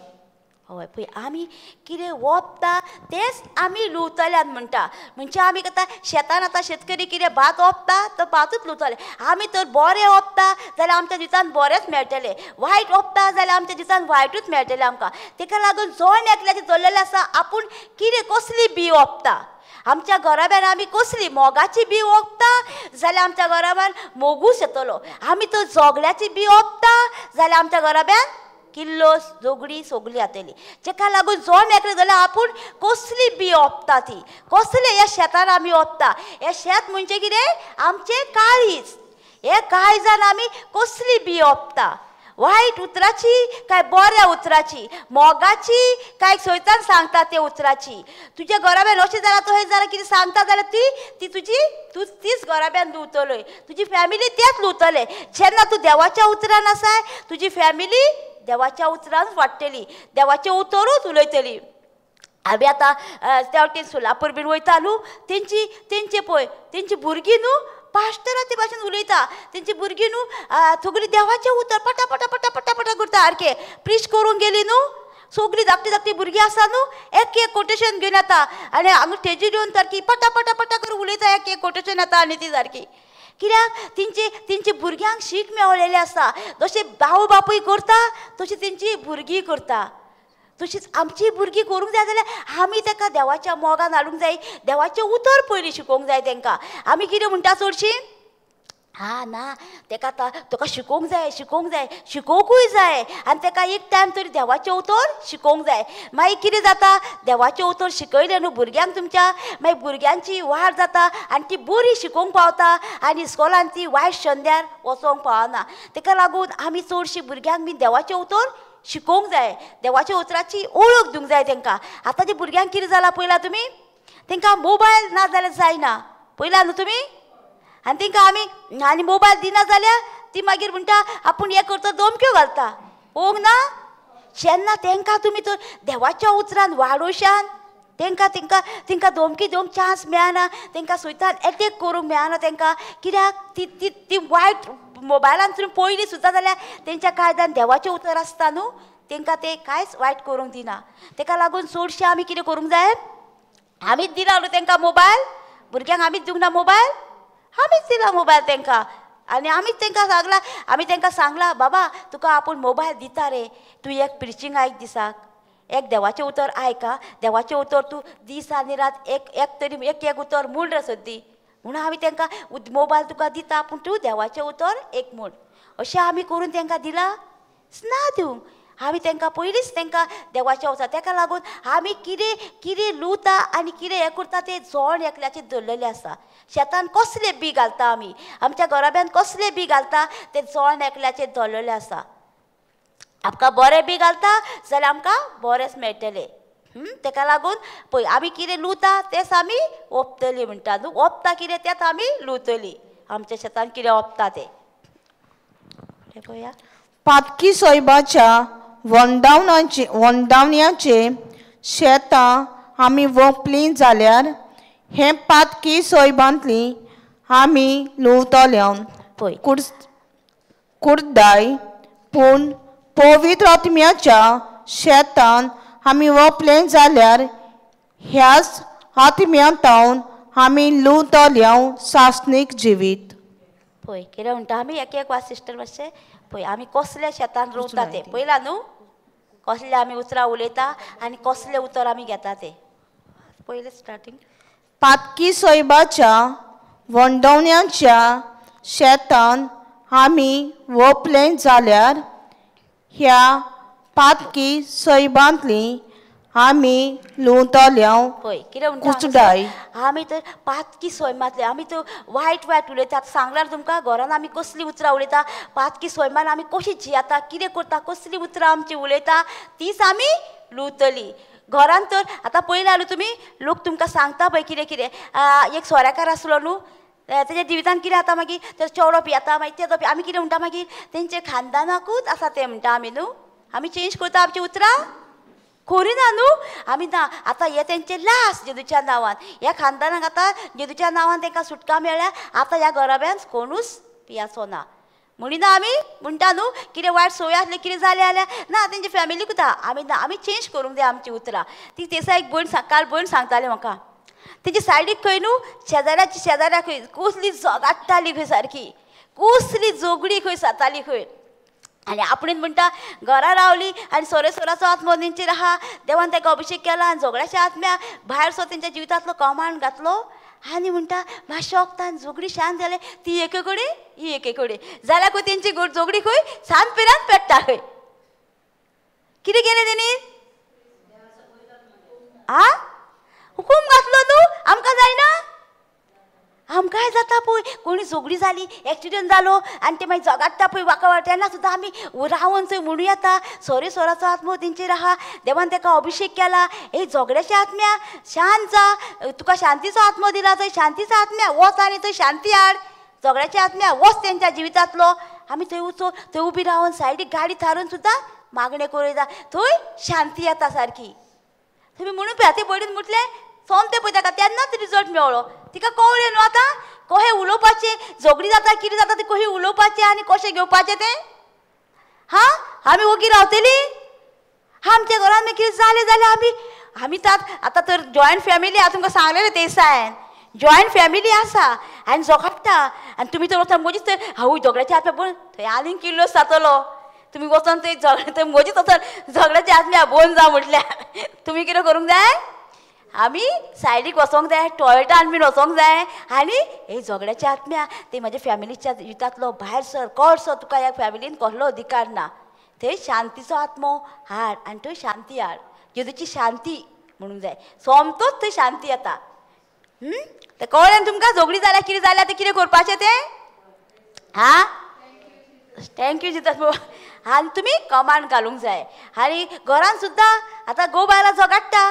Speaker 1: हय, पळय आमी कितें वोपता तेंच आमी लुवतल्यात म्हणटा. म्हणजे आमी आतां शेतान आतां शेतकरी कितें भात ओंपता तो भातूच लुवतले. आमी तर बरें ओंपता जाल्यार आमच्या दिसान बरेंच मेळटलें, वायट ओंपता जाल्यार आमच्या दिसान वायटूच मेळटलें आमकां. तेका लागून जण एकल्याचें दवरलेलें आसा आपूण कितें कसली बी ओंपता. आमच्या घराब्यान आमी कसली मोगाची बी ओंपता जाल्यार आमच्या घराब्यान मोगूच येतलो. आमी तर झगड्याची बी ओंपता जाल्यार आमच्या घराब्यान किल्लो झगडी सगळी जातली. जेका लागून जण एकलें जाल्यार आपूण कसली बी ओंपता ती, कसले ह्या शेतान आमी ओंपता. हें शेत म्हणजे कितें, आमचें काळीज. हे काळजान आमी कसली बी ओंपता, वायट उतराची काय बऱ्या उतराची, मोगाची काय सैतान सांगता ते उतराची. तुज्या घराब्यान अशें जालां तशें जालां कितें सांगता जाल्यार ती ती तुजी तूं तीच घराब्यान लुवतलोय, तुजी फॅमिली तेच लुवतले. जेन्ना तूं देवाच्या उतरान आसाय तुजी फॅमिली देवाच्या उतरान वाडटली, देवाचें उतरूच उलयतली. आमी आतां त्या वटेन सोलापूर बीन वयता न्हू, तेंची तेंचे पळय तेंची भुरगीं न्हू पाश्टराचे भाशेन उलयता. तेंची भुरगीं न्हू सगळीं देवाचें उतर पटा पटा पटा पटा पटा करता. सारकें प्रीच करूंक गेली न्हू, सगळीं धाकटी धाकटी भुरगीं आसा न्हू, एक एक कोटेशन घेवन येता आनी हांगा स्टेजीर येवन सारकी पटा पटा पटा करून उलयता. एक एक कोटेशन येता आनी ती सारकी कित्याक तेंचे तेंचे भुरग्यांक शीक मेळलेलें आसा. जशें भाव बापूय करता तशी तेंची भुरगीं करता. तशीच आमची भुरगीं करूंक जाय जाल्यार आमी तेका देवाच्या मोगान हाडूंक जाय, देवाचें उतर पयलीं शिकोवंक जाय तेंकां. आमी कितें म्हणटा चडशीं, हा ना तेका आतां तुका शिकोवंक जाय, शिकोवंक जाय, शिकोवंकूय जाय आनी तेका एक टायम तरी देवाचें उतर शिकोवंक जाय. मागीर कितें जाता, देवाचें उतर शिकयलें न्हू भुरग्यांक तुमच्या, मागीर भुरग्यांची वाड जाता आनी ती बरी शिकोवंक पावता आनी इस्कोलान ती वायट संद्यार वचोंक पावना. तेका लागून आमी चडशीं भुरग्यांक बी देवाचें उतर शिकोवंक जाय, देवाच्या उतराची ओळख दिवंक जाय तेंकां. आतांच्या भुरग्यांक कितें जालां पळयलां तुमी, तेंकां मोबायल ना जाल्यार जायना, पळयलां न्हू तुमी. आनी तेंकां आमी आनी मोबायल दिना जाल्यार ती मागीर म्हणटा आपूण हें करता, धमक्यो घालता. पळोवंक ना जेन्ना तेंकां तुमी तर देवाच्या उतरान वाडोवशान तेंकां तेंकां तेंकां धमकी दिवंक चान्स मेळना, तेंकां स्वतान एटॅक करूंक मेळना तेंकां. कित्याक ती ती ती वायट मोबायलान तुमी पयलीं सुद्दां जाल्यार तेंच्या काळजान देवाचें उतर आसता न्हू, तेंकां ते कांयच वायट करूंक दिना. तेका लागून चडशें आमी कितें करूंक जाय, आमीच दिला न्हू तेंकां मोबायल, भुरग्यांक आमीच दिवंक ना मोबायल, आमीच दिला मोबायल तेंकां. आनी आमीच तेंकां सांगलां, आमी तेंकां सांगलां बाबा तुका आपूण मोबायल दिता रे, तूं एक प्रिचींग आयक दिसाक, एक देवाचें उतर आयक आं, देवाचें उतर तूं दीस आनी रात एक एक तरी एक एक उतर म्हूण रे सद्दी. म्हणून आमी तेंकां मोबायल तुका दिता पूण तूं देवाचें उतर एक म्हूण. अशें आमी करून तेंकां दिलां ना दिवंक. आमी तेंकां पयलींच तेंकां देवाचें उतर, तेका लागून आमी कितें कितें लुवता आनी कितें हें करता तें जण एकल्याचें दवरलेलें आसा. शेतान कसलें बी घालता आमी, आमच्या घराब्यान कसलें बी घालता तें जण एकल्याचें दवरलेलें आसा. आमकां बरें बी घालता जाल्यार आमकां बरेंच मेळटलें. तेका लागून पळय आमी कितें लुवता तेंच आमी ओंपतलीं म्हणटा न्हू, ओंपता कितें तेंच आमी लुवतलीं. आमच्या शेतान कितें ओंपता तें पळया.
Speaker 2: पातकी सोयबाच्या वंडावण्याचे शेतां आमी वोंपलीं जाल्यार हें पातकी सोयबांतलीं आमी लुवतल्या
Speaker 1: पळय
Speaker 2: कुर्दाय पूण पवित्र आत्म्याच्या शेतान आमी वपले जाल्यार ह्याच आत्म्यांतावन आमी लुवतल्या सासणीक जिवीत.
Speaker 1: पळय कितें म्हणटा आमी एक एक वाच सिस्टर मातशें. पळय आमी कसल्या शेतान रोवता तें पळयला न्हू, कसले आमी उतरां उलयता आनी कसलें उतर आमी घेता तें पयलें स्टार्टींग.
Speaker 2: पातकी सैबाच्या वंडवण्याच्या शेतान आमी वपले जाल्यार ह्या पातकी सैबांतली आमी लुवतल्या
Speaker 1: पळय कितें म्हणटा
Speaker 2: कुचडाय.
Speaker 1: आमी तर पातकी सैमांतले आमी तर वायट वायट उलयतात. सांगल्यार तुमकां घरान आमी कसलीं उतरां उलयता, पातकी सैमान आमी कशी जियेता, कितें करता, कसलीं उतरां आमची उलयता तीच आमी लुवतली घरान. तर आतां पळयला न्हू तुमी, लोक तुमकां सांगता पळय कितें कितें. एक सोऱ्याकार आसलो न्हू, तेज्या जिवितान कितें जाता मागीर तो चेडो पियेता, मागीर तेजो आमी कितें म्हणटा मागीर तेंचे खानदानाकूच आसा तें म्हणटा आमी न्हू. आमी चेंज करता आमची उतरां खरी ना न्हू आमी ना. आतां हे तेंचे लास्ट जेजूच्या नांवान, ह्या खानदानाक आतां जेजूच्या नांवान तांकां सुटका मेळ्ळ्या. आतां ह्या घराब्यान कोणूच पियाचो ना म्हणिना आमी म्हणटा न्हू. कितें वायट संवय आसली कितें जालें जाल्यार ना तेंचे फॅमिलीकूच आहा. आमी ना, आमी चेंज करूंक जाय आमची उतरां. ती तेसा एक भयण काल भयण सांगताली म्हाका, तेजी सायडीक खंय न्हू शेजाऱ्याची शेजाऱ्या खंय कसली झगडटाली खंय सारकी, कसली झगडी खंय जाताली खंय. आनी आपणेन म्हणटा घरा रावली आनी सोरे सोराचो आत्मो तेंचेर आहा, देवान ताका अभिशेक केला आनी झगड्याच्या आत्म्या भायर सो तेंच्या जिवितांतलो कमांड घातलो. आनी म्हणटा मातशें वखदान झगडी शांत जालें, ती एके कडेन ही एके कडेन जाल्यार खंय तेंची झगडी खंय सांत पेरान पेट्टा खंय. कितें केलें तेणी आ हुकूम घातलो न्हू. आमकां जायना, आमकांय जाता पळय कोणी झगडी जाली, एक्सिडंट जालो आनी ते मागीर झगडटा पळय वाका वाट, तेन्ना सुद्दां आमी रावन थंय म्हणू येता सोरे सोराचो आत्मो तेंचेर आहा, देवान ताका अभिशेक केला. हे झगड्याच्या आत्म्या शांत जा, तुका शांतीचो आत्मो दिला थंय शांतीचो आत्म्या वच आनी थंय शांती हाड. झगड्याच्या आत्म्या वच तेंच्या जिवितांतलो. आमी थंय वचून थंय उबी रावन सायडीक गाडी थारून सुद्दां मागणें करूं येता, थंय शांती येता सारकी. तुमी म्हणून पळय ते भयणीन म्हटलें सोमतें पळय ताका तेन्नाच रिजल्ट मेळ्ळो. तिका कळ्ळें न्हू आतां कशें उलोवपाचें, झगडी जाता कितें जाता तें कशें उलोवपाचें आनी कशें घेवपाचें तें. हा आमी ओगी रावतली? आमच्या घरान मागीर कितें जालें जाल्यार आमी आमी आतां तर जॉयंट फॅमिली आसा, तुमकां सांगलेलें ते दिसा जॉयंट फॅमिली आसा आनी झगडटा आनी तुमी तर वचोन मदींच थंय हांवूय झगड्याच्या आत्म्या बंद थंय आनीक किल्लोस जातलो. तुमी वचोन थंय झगडे थंय मदींच वचोन झगड्याच्या आत्म्या बंद जा म्हटल्यार तुमी कितें करूंक जाय, आमी सायडीक वचोंक जाय, टॉयलेटान बीन वचोंक जाय. आनी हे झगड्याच्या आत्म्या ते म्हाज्या फॅमिलीच्या जिवितांतलो भायर सर, कळ सर, तुका ह्या फॅमिलीन कसलो अधिकार ना. थंय शांतीचो आत्मो हाड आनी थंय शांती हाड, जेजूची शांती म्हणूंक जाय. सोमतोच थंय शांती येता. तें कळ्ळें तुमकां झगडी जाल्यार कितें जाल्यार तें कितें करपाचें तें? हा thank you जिता. आनी तुमी कमांड घालूंक जाय. आनी घरान सुद्दां आतां घोव बायलां झगडटा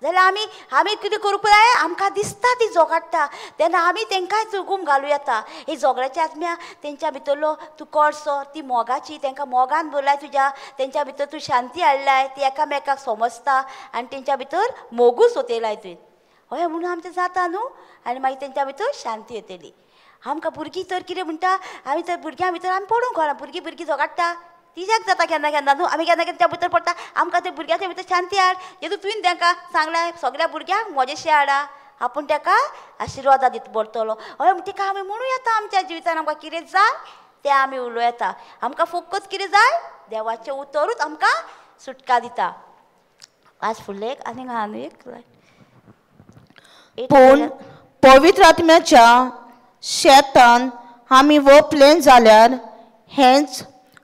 Speaker 1: जाल्यार आमी आमी कितें करूंक जाय, आमकां दिसता ती झगडटा तेन्ना आमी तेंकांय चुकून घालूं येता. ही झगड्याच्या आत्म्या तेंच्या भितरलो तूं कळसो, ती मोगाची, तेंकां मोगान भरलाय तुज्या, तेंच्या भितर तूं शांती हाडलाय, ती एकामेकाक समजता आनी तेंच्या भितर मोगूच ओतयलाय तुवें. हय म्हणून आमचें जाता न्हू. आनी मागीर तेंच्या भितर शांती येतली. आमकां भुरगीं तर कितें म्हणटा, आमी तर भुरग्यां भितर आमी पडूंक कळना. भुरगीं भुरगीं झगडटा तिज्याक जाता केन्ना केन्ना न्हू, आमी केन्ना केन्ना त्या भितर पडटा. आमकां ते भुरग्याच्या भितर शांती हाड. जेदू तुवें तांकां सांगलां सगळ्या भुरग्यांक म्हजेशी हाडा, आपूण ताका आशिर्वादा दित पडटलो. हय तिका आमी म्हणूं येता आमच्या जिवितान आमकां कितें जाय तें आमी उलोवं येता. आमकां फकत कितें जाय, देवाचें उतरूच आमकां सुटका दिता. आज फुडलें एक आनी आहा न्हू एक.
Speaker 2: पूण पवित्र आत्म्याच्या शेतान आमी वपले जाल्यार हेंच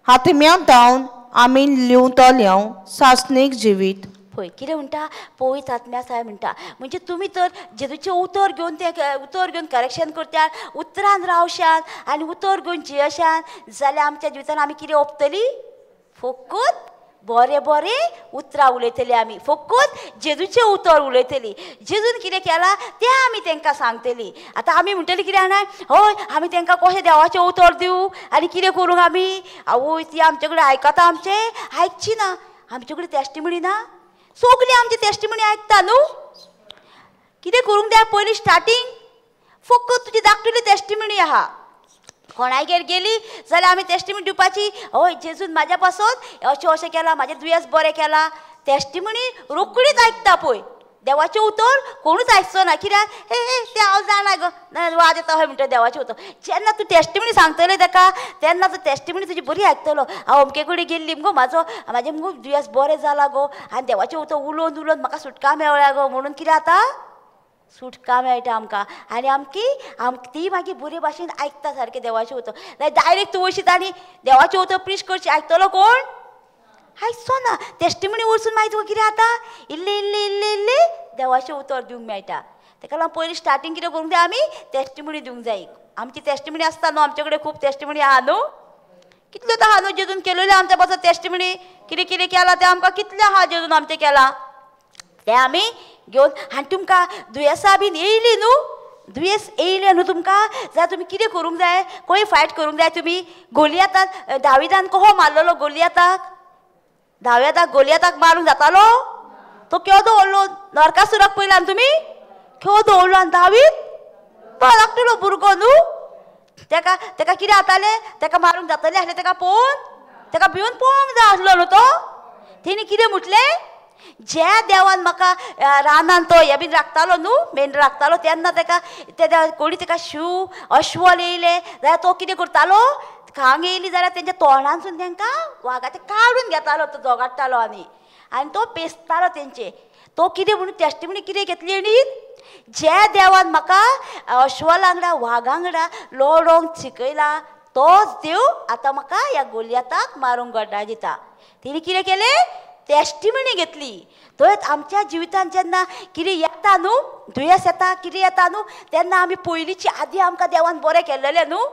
Speaker 2: आत्म्यांतावन आमी लिवतल्या सासणीक जिवीत.
Speaker 1: पळय कितें म्हणटा, पवित्र आत्म्या साय म्हणटा. म्हणजे तुमी तर जेजूचें उतर घेवन तें उतर घेवन करेक्शन करतात, उतरान रावशात आनी उतर घेवन जियेशात जाल्यार आमच्या जिवितान आमी कितें ओंपतली, फकत बरें बरें उतरां उलयतली आमी, फकत जेजूचें उतर उलयतली. जेजून कितें केलां तें आमी तांकां सांगतली. आतां आमी म्हणटली कितें जाणा, हय आमी तांकां कशें देवाचें उतर दिवं आनी कितें करूंक आमी, आवय ती आमचे कडेन आयकता, आमचें आयकची ना, आमचे कडेन टेस्टिमनी ना, सगळीं आमची टेस्टिमनी आयकता न्हू. कितें करूंक जाय, पयलीं स्टार्टींग फक्त तुजी धाकटुली टेस्टिमनी आहा. कोणागेर गेली जाल्यार आमी टेस्टिमनी दिवपाची, हय जेजून म्हाज्या पासत अशें अशें केलां, म्हाजें दुयेंस बरें केलां. टेस्टिमनी रोखडीच आयकता पळय, देवाचें उतर कोणूच आयकचो ना. कित्याक हे हे तें हांव जाणा गो, वाज येता हय म्हणटा देवाचें उतर. जेन्ना तूं टेस्टिमनी सांगतलें ताका तेन्ना तूं टेस्टिमनी तुजी बरी आयकतलो. हांव अमके कडेन गेल्ली मुगो, म्हाजो म्हाजें मुगो दुयेंस बरें जालां गो, आनी देवाचें उतर उलोवन उलोवन म्हाका सुटका मेळ्ळ्या गो, म्हणून कितें जाता सुटका मेळटा आमकां. आनी आमकी ती मागीर बरे भाशेन आयकता सारकें देवाचें उतर. डायरेक्ट तूं वयशीत आनी देवाचें उतर प्रीच करचें आयकतलो कोण? आयकचो ना. टेस्टिमनी वचून मागीर तुका कितें जाता, इल्लें इल्लें इल्लें इल्लें देवाचें उतर दिवंक मेळटा. ताका लागून पयलीं स्टार्टींग कितें करूंक जाय, आमी टेस्टिमनी दिवंक जाय. आमची टेस्टिमनी आसता न्हू, आमचे कडेन खूब टेस्टिमनी आहा न्हू, कितल्यो तो आहा न्हू जेजून केलेल्यो आमच्या पासून टेस्टिमनी, कितें कितें केलां तें आमकां कितलें आहा जेजून आमचें केलां तें आमी घेवन. आनी तुमकां दुयेंसां बीन येयलीं न्हू, दुयेंस येयलें न्हू तुमकां जाल्यार तुमी कितें करूंक जाय, खंय फायट करूंक जाय तुमी. गोलियाताक दाविदान कसो मारलेलो गोलियाताक, दाविदाक गोलियाताक मारूंक जातालो? तो केदो व्हडलो नरकासुराक पळयला न्हू तुमी, केदो व्हडलो. आनी दावीद धाकटुलो भुरगो न्हू, तेका तेका कितें जातालें, तेका मारूंक जातलें आसलें तेका पळोवन, तेका भिवन पळोवंक जाय आसलो न्हू तो. तेणी कितें म्हटलें, ज्या देवान म्हाका रानान तो हे बीन राखतालो न्हू, मेंढरां राखतालो, तेन्ना तेका तेन्ना कोणी तेका शिव अश्वल येयले जाल्यार तो कितें करतालो, खांग येयली जाल्यार तेंच्या तोंडानसून तेंकां वागाचें काडून घेतालो, तो जोगाडटालो आनी आनी तो पेसतालो तेंचे. तो कितें म्हणून टेस्टिमनी कितें घेतली आनी ज्या देवान म्हाका अश्वलांगडा वागांगडा लडोंक शिकयला तोच देव आतां म्हाका ह्या गोलियाताक मारूंक गड्डा दिता. तेणी कितें केलें, टेस्टिमनी घेतली. थंयच आमच्या जिवितान जेन्ना कितें येता न्हू, दुयेंस येता कितें येता न्हू, तेन्ना आमी पयलींची आदी आमकां देवान बरें केल्लेलें न्हू,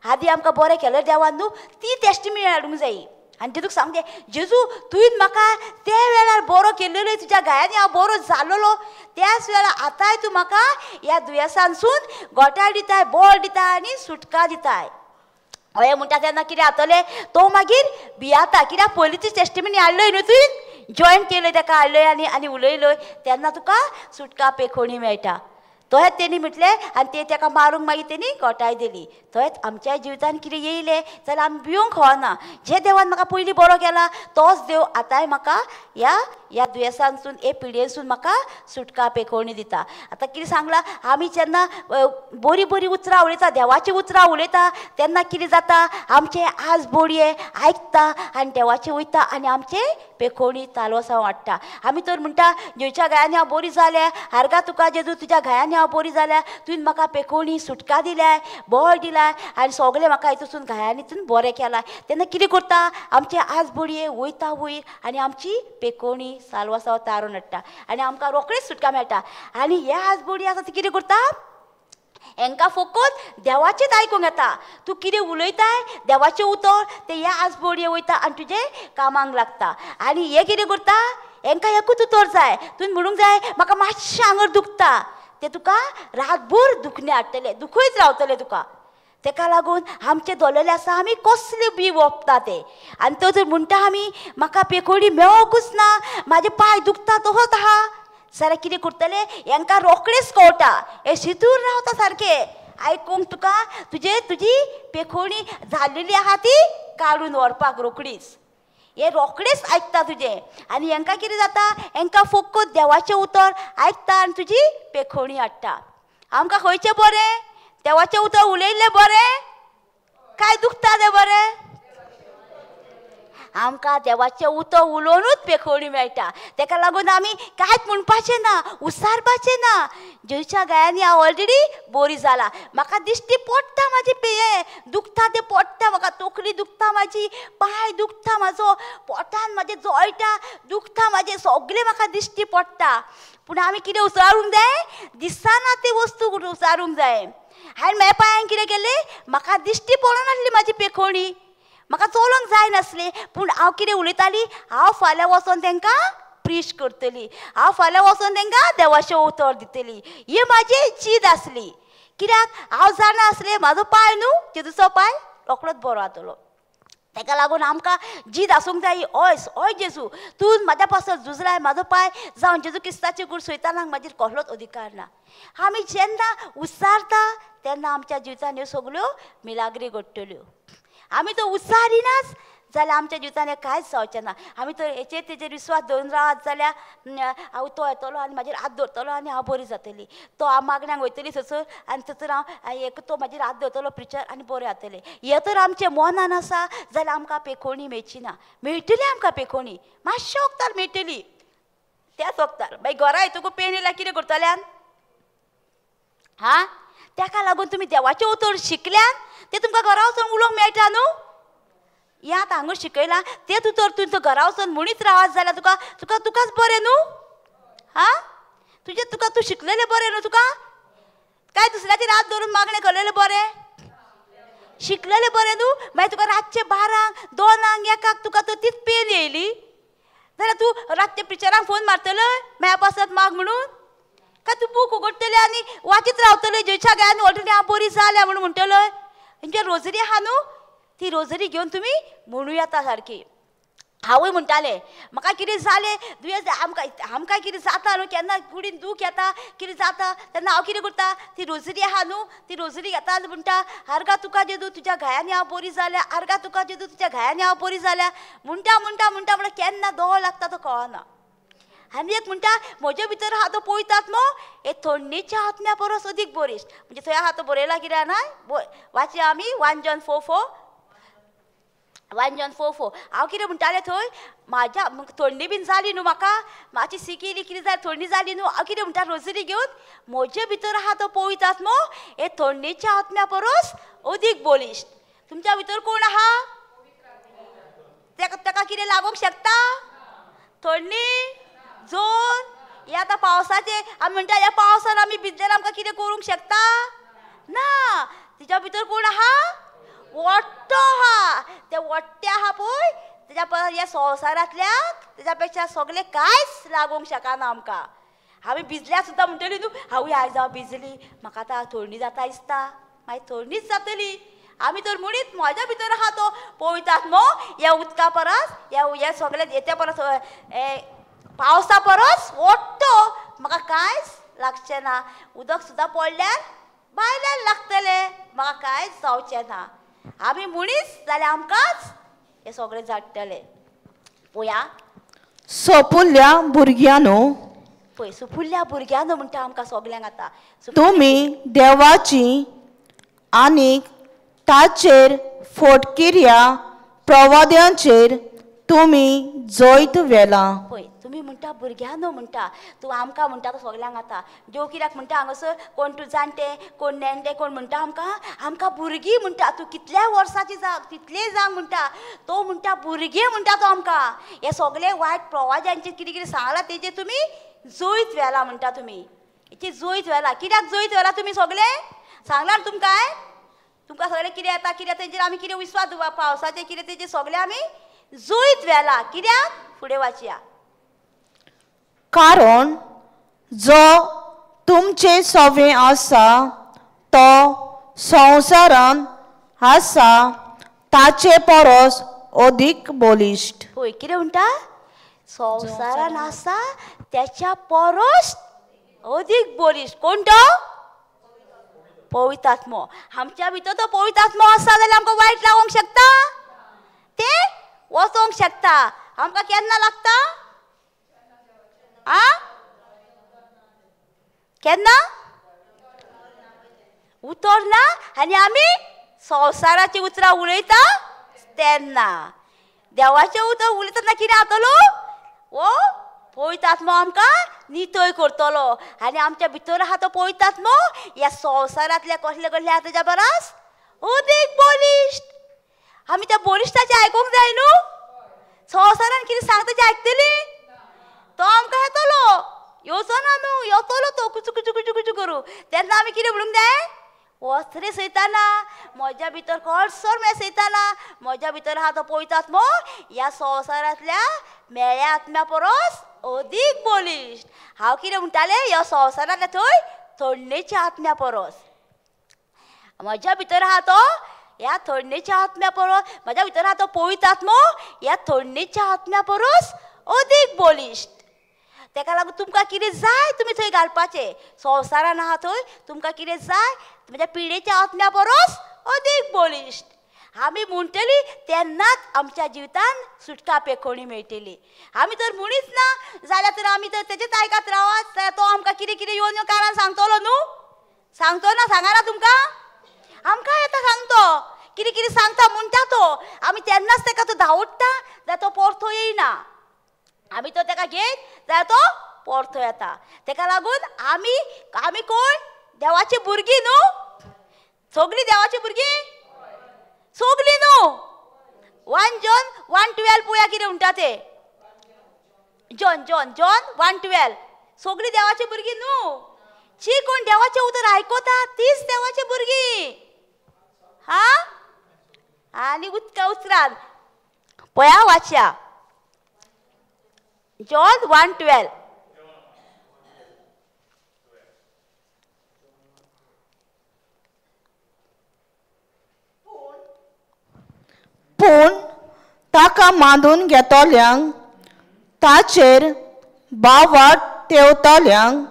Speaker 1: आदी आमकां बरें केल्लें देवान न्हू, ती टेस्टिमनी हाडूंक जायी. आनी जेजूक सांगचें, जेजू तुवें म्हाका त्या वेळार बरो केल्लेलो, तुज्या गायांनी हांव बरो जालोलो, त्याच वेळार आतांय तूं म्हाका ह्या दुयेंसांसून गोठाय दिताय, बळ दिताय आनी सुटका दिताय. हय म्हणटा तेन्ना कितें जातलें, तो मागीर भियाता, कित्याक पयलींची टेस्टिमनी हाडलय न्हू तुवें, जॉयन केलय तेका हाडलय आनी आनी उलयलय, तेन्ना तुका सुटका पेखोणी मेळटा. तहेंच तेणी म्हटलें आनी ते तेका मारूंक मागीर तेणी गोठाय दिली. तहेंच आमच्या जिवितान कितें येयलें जाल्यार आमी भिवंक खवना, जे देवान म्हाका पयलीं बरो केला तोच देव आतांय म्हाका ह्या ह्या दुयेंसांसून हे पिड्येसून म्हाका सुटका पेखोवणी दिता. आतां कितें सांगलां, आमी जेन्ना बरीं बरीं उतरां उलयता, देवाचीं उतरां उलयता, तेन्ना कितें जाता, आमचे आज बोडये आयकता आनी देवाचें वयता आनी आमचे पेखोवणी तालवसां वाडटा. आमी तर म्हणटा, जेजूच्या गायांनी हांव बरी जाल्या, हारगा तुका जेजू तुज्या गायांनी हांव बरी जाल्या, तुवें म्हाका पेखोवणी सुटका दिल्याय, बळ दिलाय आनी सगळें म्हाका हितून गायांनी बरें केलां. तेन्ना कितें करता, आमचे आज बोडये वयता वयर आनी आमची पेखोवणी सालवासांव तारून हाडटा आनी आमकां रोखडीच सुटका मेळटा. आनी हे आज बोडी आसा ती कितें करता, हेंकां फकत देवाचेंच आयकूंक येता. तूं कितें उलयताय देवाचें उतर तें ह्या आज बोडये वयता आनी तुजें कामाक लागता. आनी हे कितें करता, हेंकां एकूच उतर जाय, तुवें म्हणूंक जाय म्हाका मातशें आंगर दुखता, तें तुका रातभर दुखणें हाडटलें, दुखयत रावतलें तुका. तेका लागून आमचे दोलेले आसा आमी कसले बी वोपता ते. आनी तो जर म्हणटा आमी म्हाका पेखोडी मेळोकूच ना, म्हाजे पांय दुखता तसोच आहा, जाल्यार कितें करतले, हेंकां रोखडेच कळटा, हे शितूर रावता सारकें आयकूंक तुका तुजे तुजी पेखोणी जाल्लेली आहा ती काडून व्हरपाक रोखडीच, हे रोखडेच आयकता तुजें. आनी हेंकां कितें जाता, हेंकां फकत देवाचें उतर आयकता आनी तुजी पेखोणी हाडटा. आमकां खंयचें बरें, देवाचें उतर उलयल्लें बरें काय दुखता तें बरें? आमकां देवाचें उतर उलोवनूच पेखोवणी मेळटा. तेका लागून आमी कांयच म्हणपाचें ना, उसारपाचें ना. जेजूच्या गायांनी हांव ऑलरेडी बरी जाला, म्हाका दिश्टी पडटा म्हाजी पेये दुखता तें पडटा, म्हाका तकली दुखता म्हाजी, पांय दुखता म्हाजो, पोटान म्हाजें जळटा, दुखता म्हाजें, सगळें म्हाका दिश्टी पडटा. पूण आमी कितें उसारूंक जाय, दिसना ते वस्तू उसारूंक जाय. हांवें म्हाज्या पांयांक कितें केलें, म्हाका दिश्टी पडनासली म्हाजी पेखोवणी, म्हाका चलोवंक जाय नासलें, पूण हांव कितें उलयताली, हांव फाल्यां वचोन तेंकां प्रीच करतली, हांव फाल्यां वचोन तेंकां देवाचें उतर दितली, ही म्हाजी जीद आसली. कित्याक हांव जाणा आसलें म्हाजो पांय न्हू जेजूचो पांय रोखडोच बरो जातलो. ताका लागून आमकां जीद आसूंक जाय. हय हय जेजू, तूं म्हाज्या पासत झुजलाय, म्हाजो पांय जावन जेजू क्रिस्ताची कूड सैतानाक म्हाजेर कसलोच अधिकार ना. आमी जेन्ना उच्चारता तेन्ना आमच्या जिवितान ह्यो सगल्यो मिलाग्री घडटल्यो. आमी तो उच्चारिनाच जाल्यार आमच्या जिवितान हें कांयच जावचें ना. आमी तर हेचेर तेजेर विस्वास दवरून रावत जाल्यार हांव तो येतलो आनी म्हाजेर हात दवरतलो आनी हांव बरी जातली, तो हांव मागण्यांक वयतली थंयसर आनी थंयसर हांव एक तो म्हाजेर हात दवरतलो प्रिचर आनी बरें जातलें. हें तर आमचें मनान आसा जाल्यार आमकां पेखोणी मेळची ना. मेळटली आमकां पेखोणी, मातशें वखदार मेळटली, त्याच वखदार. मागीर घरा येतकूच पेन येयल्यार कितें करतल्यान? हा, ताका लागून तुमी देवाचें उतर शिकल्यान तें तुमकां घरा वचून उलोवंक मेळटा न्हू. हें आतां हांगा शिकयलां तें तूं तर तुमचो घरा वचून म्हणीत रावत जाल्यार तुका तुका तुकाच बरें न्हू. हा, तुजें तुका तूं शिकलेलें बरें न्हू, तुका काय दुसऱ्याचेर हात दवरून मागणें केलेलें बरें, शिकलेलें बरें न्हू. मागीर तुका रातचें 12, 2, 1 तुका तर तीच पेन येयली जाल्यार तूं रातचें पिक्चरांक फोन मारतलो म्हाज्या पासत माग म्हणून, काय तूं बूक उगडटलें आनी वाचीत रावतलें जेच्या गायान ऑलरेडी हांव बरी जाल्या म्हणून म्हणटलो. म्हणजे रोजरी आहा न्हू, ती रोजरी घेवन तुमी म्हणू येता सारकी. हांवूय म्हणटालें म्हाका कितें जालें दुयेंस, आमकां आमकां कितें जाता न्हू, केन्ना कुडीन दूख येता कितें जाता तेन्ना हांव कितें करता, ती रोजरी आहा न्हू ती रोजरी घेता आनी म्हणटा आर्गा तुका जेदू तुज्या घायांनी हांव बरी जाल्या, आर्गा तुका जेदू तुज्या घायांनी हांव बरी जाल्या म्हणटा म्हणटा म्हणटा म्हणल्यार केन्ना दोहो लागता तो कळना. आनी एक म्हणटा म्हजे भितर आहा तो पळयतात न्हू हे थंडेच्या आत्म्या परस अदीक बरिश्ट. म्हणजे थंय आहा तो बरयला कितें ना, वाचया आमी 1 John 4:4, 1 John 4:4. हांव कितें म्हणटालें थंय म्हाज्या थंडी बीन जाली न्हू, म्हाका मातशी सीक येयली कितें जालें थंडी जाली न्हू, हांव कितें म्हणटा रोजरी घेवन म्हजे भितर आहा तो पळयतात न्हू हे थंडेच्या आत्म्या परस अदीक बळिश्ट. तुमच्या भितर कोण आहा ताका ताका कितें लागूंक शकता? थंडी, जोर. हे आतां पावसाचे आमी म्हणटा ह्या पावसान आमी भिजल्यार आमकां कितें करूंक शकता ना. तिच्या भितर कोण आहा? वट्टो आहा. ते वट्टे आहा पळय तेज्या परस ह्या संवसारांतल्या तेज्या पेक्षा सगळें कांयच लागूंक शकना आमकां. आमी भिजल्यार सुद्दां म्हणटली न्हू हांवूय आयज हांव भिजली म्हाका आतां थंडी जाता दिसता, मागीर थंडीच जातली. आमी तर म्हणीत म्हज्या भितर आहा तो पळयतात न्हू ह्या उदका परस ह्या ह्या सगळ्या हेच्या परस पावसा परस वट्टो म्हाका कांयच लागचें ना. उदक सुद्दां पडल्यार भायल्यान लागतलें, म्हाका कांयच जावचें ना. आमी म्हणीच जाल्यार आमकांच हें सगळें जाडटलें. पळया
Speaker 2: सोपुल्ल्या भुरग्यांनो,
Speaker 1: पळय सुपुल्ल्या भुरग्यांनो म्हणटा आमकां सगल्यांक आतां
Speaker 2: तुमी देवाची आनीक ताचेर फोटकिऱ्या प्रवाद्यांचेर तुमी जैत व्हेलां.
Speaker 1: पळय तुमी म्हणटा भुरग्यांनो म्हणटा तूं आमकां म्हणटा तो सगल्यांक आतां देव कित्याक म्हणटा हांगासर कोण तूं जाणटे कोण नेणटे कोण म्हणटा आमकां आमकां भुरगीं म्हणटा. तूं कितल्या वर्साची जावं तितलें जावं म्हणटा तो म्हणटा भुरगीं म्हणटा तो आमकां. हे सगळे वायट प्रवाजांचे कितें कितें सांगलां तेजेर तुमी जैत व्हेलां म्हणटा. तुमी हेची जैत व्हेलां. कित्याक जैत व्हेलां तुमी सगळे सांगलां तुमकां? तुमकां सगळें कितें येता कितें तेजेर आमी कितें विस्वास दवरता पावसाचें कितें तेजेर सगळें आमी जैत व्हेलां. कित्याक? फुडें वाचया.
Speaker 2: कारण जो तुमचे सवे आसा तो संवसारान आसा ताचे परस अदीक बळिश्ट.
Speaker 1: पळय कितें म्हणटा? संवसारान आसा त्याच्या परस अदीक बळिश्ट. कोण तो? पवित्र आत्मो. आमच्या भितर तो पवित्र आत्मो आसा जाल्यार आमकां वायट लागूंक शकता, ते वचोंक शकता. आमकां केन्ना लागता? आ केन्ना उतर ना आनी आमी संवसाराची उतरां उलयता तेन्ना. देवाचें उतर उलयतना कितें जातलो? ओ पवित्र आत्मो आमकां नितळ करतलो आनी आमच्या भितर आहा तो पवित्र आत्मो ह्या संवसारांतल्या कसले कसले आहा तेज्या परस अदीक बळिश्ट. आमी त्या बळिश्टाचें आयकूंक जाय न्हू. संवसारान कितें सांगता तें आयकतली? तो आमकां येतलो, येवचो ना न्हू, येतलो तो कुचू कुचू कुचू कुचू करूं. तेन्ना आमी कितें म्हणूंक जाय? वच रे सैताना, म्हज्या भितर कडसर मेळ सैताना, म्हज्या भितर आहा तो पवित्र आत्मो ह्या संवसारांतल्या मेळ्या आत्म्या परस अदीक बळिश्ट. हांव कितें म्हणटालें? ह्या संवसारांतल्या थंय थंडेच्या आत्म्या परस म्हज्या भितर आहा तो ह्या थोडणेच्या आत्म्या परस म्हज्या भितर आहा तो पवित्र आत्मो ह्या थोडणेच्या आत्म्या परस अदीक बळिश्ट. तेका लागून तुमकां कितें जाय तुमी थंय घालपाचें. संवसारान आहा थंय तुमकां कितें जाय म्हज्या पिडेच्या आत्म्या परस अदीक बळिश्ट आमी म्हणटली तेन्नाच आमच्या जिवितान सुटका पेखोणी मेळटली. आमी तर म्हणीच ना जाल्यार तर आमी तर तेजेच आयकत रावात जाल्यार तो आमकां कितें कितें येवन येवन कारण सांगतलो न्हू. सांगतो ना? सांगा ना तुमकां आमकां येता सांगतो कितें कितें सांगता म्हणटा तो. आमी तेन्नाच तेका तो धांवडटा जाल्यार तो परतो येयना. आमी तो तेका घेत जाल्यार तो परतो येता. तेका लागून आमी आमी कोण? देवाची भुरगीं न्हू. सगळीं देवाची भुरगीं सगळीं न्हू. 1 John 1:12 पळोवया कितें म्हणटा तें. John John John 1:12. सगळीं देवाची भुरगीं न्हू. जी कोण देवाचें उतर आयकता तीच देवाची भुरगीं. हा आनी उदका उतरान पळया वाचया जॉन 1:12.
Speaker 2: पूण ताका मांदून घेतल्यांक ताचेर बावाट तेवतल्यांक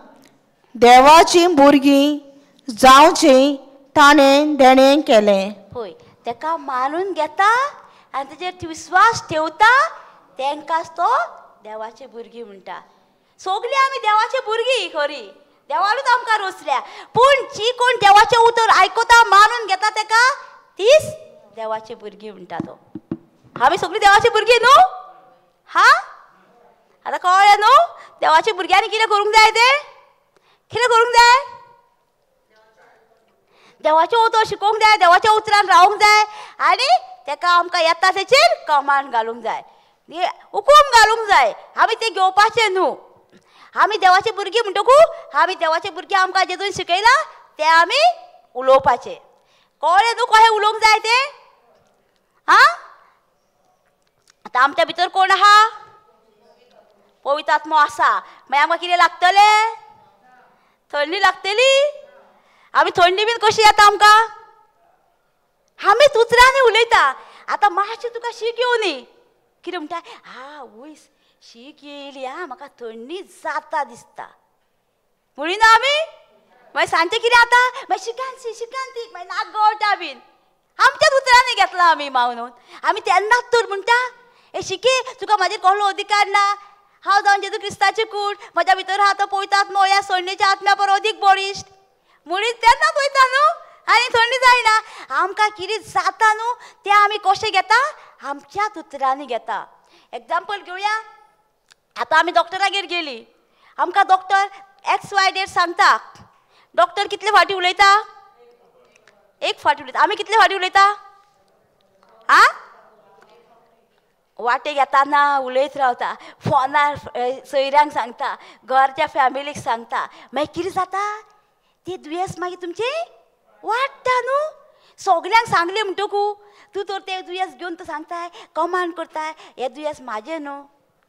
Speaker 2: देवाची भुरगीं जावचीं ताणें देणें केलें.
Speaker 1: पळय तेका मानून घेता आनी तेजेर विस्वास ठेवता तेंकांच तो देवाची भुरगीं म्हणटा. सगळीं आमी देवाची भुरगीं खरी, देवानूच आमकां रोसल्या. पूण जी कोण देवाचें उतर आयकता मानून घेता तेका तीच देवाची भुरगीं म्हणटा तो. आमी सगळीं देवाची भुरगीं न्हू. हा आतां कळ्ळें न्हू देवाच्या भुरग्यांनी कितें करूंक जाय तें? कितें करूंक जाय? देवाचें उतर शिकोवंक जाय, देवाच्या उतरान रावंक जाय आनी तेका आमकां येता तेचेर कमांड घालूंक जाय, हुकूम घालूंक जाय. आमी तें घेवपाचें न्हू. आमी देवाची भुरगीं म्हणटकू आमी देवाची भुरगीं आमकां जेजून शिकयलां तें आमी उलोवपाचें. कळ्ळें न्हू कशें उलोवंक जाय तें? आं आतां आमच्या भितर कोण आहा? पवित्र आत्मो आसा. मागीर आमकां कितें लागतलें? थंडी लागतली. आमी थंडी बीन कशी येता आमकां? आमीच उतरांनी उलयता. आतां मातशें तुका शीक येवनी कितें म्हणटा? आ वयस शीक येयली आं म्हाका थंडी जाता दिसता म्हणिना आमी? मागीर सांजचें कितें जाता? मागीर शिकान शिकान ती मागीर नाक गळटा बीन. आमच्याच उतरांनी घेतला आमी मावनून. आमी तेन्नाच तर म्हणटा ए शिके तुका म्हाजेर कसलो अधिकार ना. हांव जावन जेजू क्रिस्ताची कूड, म्हज्या भितर आहा तो पवित्र आत्मो ह्या सोडणेच्या आत्म्या पर अदीक बळिश्ट म्हणीत तेन्नाच वयता न्हू आनी थंडी जायना. आमकां कितें जाता न्हू तें आमी कशें घेता? आमच्याच उतरांनी घेता. एग्जाम्पल घेवया. आतां आमी डॉक्टरागेर गेली, आमकां डॉक्टर एक्स वाय डेट सांगता. डॉक्टर कितले फावटी उलयता? एक फावटी उलयता. आमी कितले फावटी उलयता? आं वाटे घेताना उलयत रावता, फोनार सोयऱ्यांक सांगता, घरच्या फॅमिलीक सांगता. मागीर कितें जाता? ते दुयेंस मागीर तुमचें वाडटा न्हू. सगल्यांक सांगलें म्हणटकू तूं तर तें दुयेंस घेवन तूं सांगताय, कमांड करताय, हें दुयेंस म्हाजें न्हू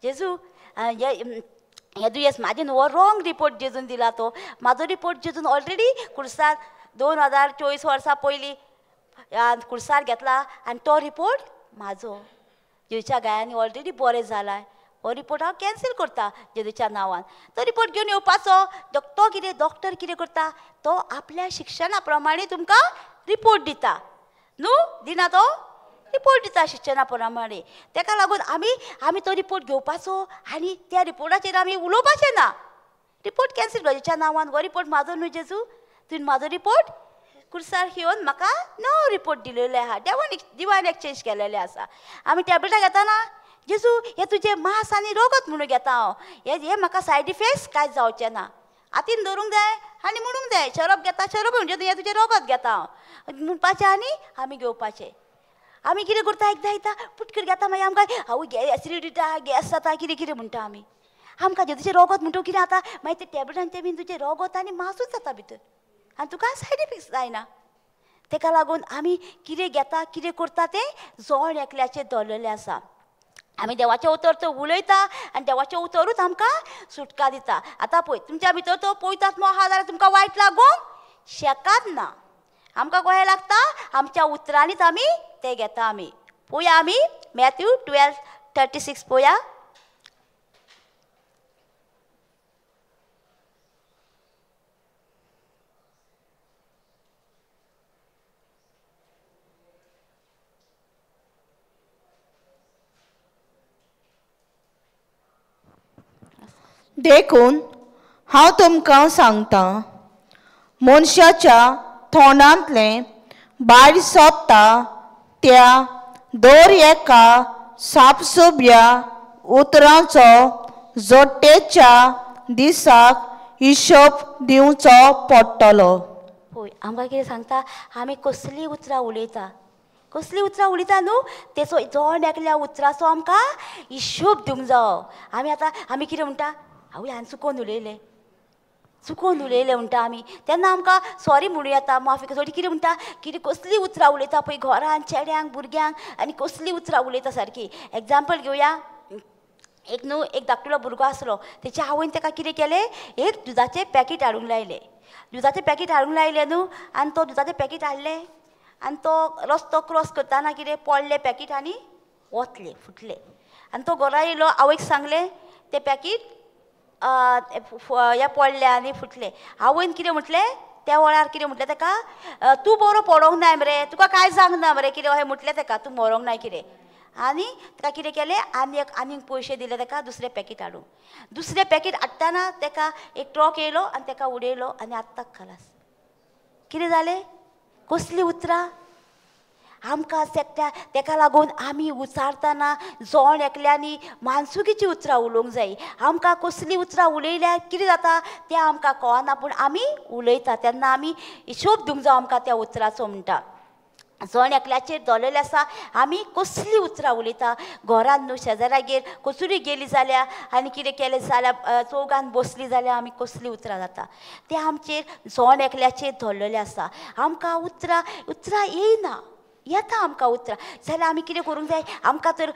Speaker 1: जेजू, हें दुयेंस म्हाजें न्हू. हो रोंग रिपोर्ट जेजून दिला तो. म्हाजो रिपोर्ट जेजून ऑलरेडी कुर्सार 2024 वर्सां पयलीं कुर्सार घेतला आनी तो रिपोर्ट म्हाजो जेजूच्या गायांनी ऑलरेडी बरें जालां. हो रिपोर्ट हांव कॅन्सल करता जेजूच्या नांवान. तो रिपोर्ट घेवन येवपाचो. तो कितें डॉक्टर कितें करता? तो आपल्या शिक्षणा प्रमाणे तुमकां रिपोर्ट दिता न्हू. दिना तो रिपोर्ट दिता शिक्षणा प्रमाणे. तेका लागून आमी आमी तो रिपोर्ट घेवपाचो आनी त्या रिपोर्टाचेर आमी उलोवपाचें ना. रिपोर्ट कॅन्सल जेजूच्या नांवान. हो रिपोर्ट म्हाजो न्हू जेजू, तुवें म्हाजो रिपोर्ट कुर्सार घेवन म्हाका नवो रिपोर्ट दिलेलो आहा. देवान दिवान एक्सचेंज केलेलें आसा. आमी टॅबलेटां घेताना जेजू हें तुजें मांस आनी रगत म्हणून घेता हांव, हें म्हाका सायड इफेक्ट्स कांय जावचें ना. हातीन धरूंक जाय आनी म्हणूंक जाय शरब घेता, शरब म्हणजे हें तुजें रगत घेता हांव म्हणपाचें आनी आमी घेवपाचें. आमी कितें करता? एकदां एकदां पुटकर घेता मागीर आमकां हांव एसिडिटी गॅस जाता कितें कितें म्हणटा आमी. आमकां जेजूचें रगत म्हणटा कितें जाता? मागीर ते टॅबलेटान बीन तुजें रगत आनी मांसूच जाता भितर आनी तुका सायड इफेक्ट्स जायना. तेका लागून आमी कितें घेता कितें करता तें जण एकल्याचें दवरलेलें आसा. आमी देवाचें उतर तो उलयता आनी देवाचें उतरूच आमकां सुटका दिता. आतां पळय तुमच्या भितर तो पवित्र आत्मो आहा जाल्यार तुमकां वायट लागूंक शकत ना. आमकां कशें लागता आमच्या उतरांनीच आमी ते घेता. आमी पळोवया आमी मॅथ्यू 12:36 पळोवया.
Speaker 2: देखून हांव तुमकां सांगता, मनशाच्या तोंडांतलें भायर सोदता त्या दर एका सापसुब्या उतरांचो जोडटेच्या दिसाक हिशोब दिवचो पडटलो.
Speaker 1: पळय आमकां कितें सांगता, आमी कसलीं उतरां उलयता, कसलीं उतरां उलयता न्हू तेचो जण एकल्या उतराचो आमकां हिशोब दिवंक जावो. आमी आतां आमी कितें म्हणटा, आवय हांवें चुकोन उलयलें, चुकोन उलयलें म्हणटा आमी, तेन्ना आमकां सॉरी म्हणूं येता, माफी. थोडी कितें म्हणटा, कितें कसलीं उतरां उलयता पळय घरान चेड्यांक भुरग्यांक, आनी कसलीं उतरां उलयता सारकी. एग्जाम्पल घेवया, एक न्हू एक धाकटुलो भुरगो आसलो, तेच्या आवयन ताका कितें केलें, एक दुदाचें पॅकेट हाडूंक लायलें. दुदाचें पॅकेट हाडूंक लायलें न्हू, आनी तो दुदाचें पॅकेट हाडलें आनी तो रस्तो क्रॉस करतना कितें पडलें पॅकेट आनी वतलें फुटलें. आनी तो घरा येयलो, आवयक सांगलें तें पॅकेट हें पडलें आनी फुटलें. आवयन कितें म्हटलें त्या वेळार, कितें म्हटलें ताका, तूं बरो पडोंक नाय मरे, तुका कांय जावंक ना मरे, कितें अशें म्हटलें ताका, तूं मरोंक नाय कितें. आनी ताका कितें केलें, आनी एक आनीक पयशे दिले ताका दुसरें पॅकेट हाडूंक. दुसरें पॅकेट हाडटना ताका एक ट्रक येयलो आनी ताका उडयलो आनी आत्ताक खलास. कितें जालें, कसलीं उतरां आमकां एकट्या, तेका लागून आमी उचारतना जण एकल्यांनी मानसुकीचीं उतरां उलोवंक जाय. आमकां कसलीं उतरां उलयल्यार कितें जाता तें आमकां कळना, पूण आमी उलयता तेन्ना आमी हिशोब दिवंक जावो आमकां त्या उतराचो म्हणटा. जण एकल्याचेर दवरलेलें आसा आमी कसलीं उतरां उलयता. घरान न्हू शेजाऱ्यागेर कसुरी गेली जाल्यार आनी कितें केलें जाल्यार, चौगान बसली जाल्यार आमी कसलीं उतरां जाता तें आमचेर जण एकल्याचेर दवरलेलें आसा. आमकां उतरां उतरां येयना, येता आमकां उतरां जाल्यार आमी कितें करूंक जाय, आमकां तर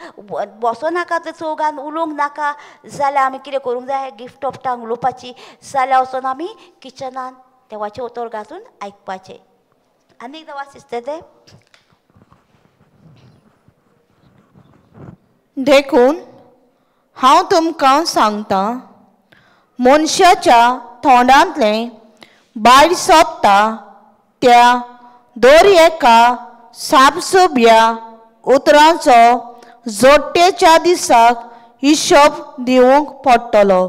Speaker 1: बसो नाका तर चौगान उलोवंक नाका जाल्यार आमी कितें करूंक जाय, गिफ्ट ऑफ टंग उलोवपाची जाल्यार वचोन आमी किचनान देवाचें उतर घालून आयकपाचें. आनी एकदां वाच सिस्टर तें.
Speaker 2: देखून हांव तुमकां सांगता, मनशाच्या तोंडांतलें भायर सोदता त्या दर एका सापसुब्या उतरांचो जोडटेच्या दिसाक हिशोब दिवंक पडटलो.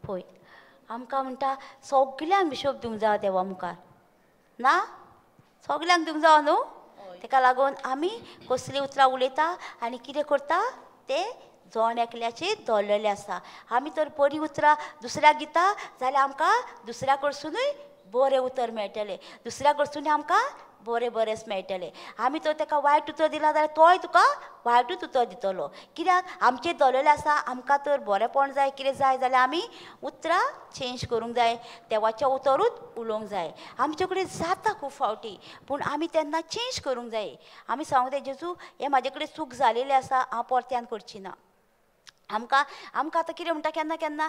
Speaker 1: पळय आमकां म्हणटा सगल्यांक हिशोब दिवंक जाय देवा मुखार, ना सगल्यांक दिवंक जावो न्हू. तेका लागून आमी कसलीं उतरां उलयता आनी कितें करता तें जण एकल्याचेर दवरलेलें आसा. आमी तर बरीं उतरां दुसऱ्याक दिता जाल्यार आमकां दुसऱ्या कडसुनूय बरें उतर मेळटलें, दुसऱ्या कडसून आमकां बरें बरेंच मेळटलें. आमी तर ताका वायट उतर दिलां जाल्यार तोय तुका वायटूच उतर दितलो. कित्याक आमचेर दवरलेलें आसा, आमकां तर बरेंपण जाय कितें जाय जाल्यार आमी उतरां चेंज करूंक जाय, देवाचें उतरूच उलोवंक जाय. आमचे कडेन जाता खूब फावटी, पूण आमी तेन्ना चेंज करूंक जाय. आमी सांगूंक जाय, जेजू हें म्हाजे कडेन चूक जालेलें आसा, हांव परत्यान करची ना. आमकां आमकां आतां कितें म्हणटा, केन्ना केन्ना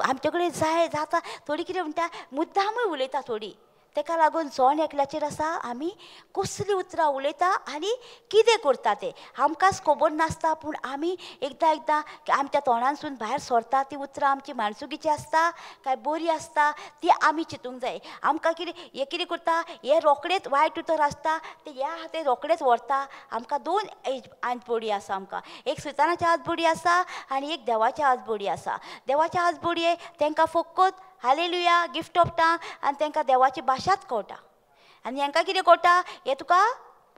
Speaker 1: आमचे कडेन जाय जाता थोडी कितें म्हणटा, मुद्दामूय उलयता थोडी. तेका लागून जण एकल्याचेर आसा आमी कसलीं उतरां उलयता आनी कितें करता तें आमकांच खबर नासता, पूण आमी एकदां एकदां आमच्या तोंडांसून भायर सरता ती उतरां आमची माणसुकीची आसता काय बरी आसता ती आमी चिंतूंक जाय. आमकां कितें हें कितें करता, हें रोखडेंच वायट उतर आसता तें ह्या आहा तें रोखडेंच व्हरता. आमकां दोन आंतबोडी आसा, आमकां एक सैतानाची आंतबोडी आसा आनी एक देवाची आंतबोडी आसा. देवाची आंतबोडी तांकां फकत हालेलुया गिफ्ट ऑफ टंग आनी तांकां देवाची भाशाच कळटा, आनी हांकां कितें कळटा, हें तुका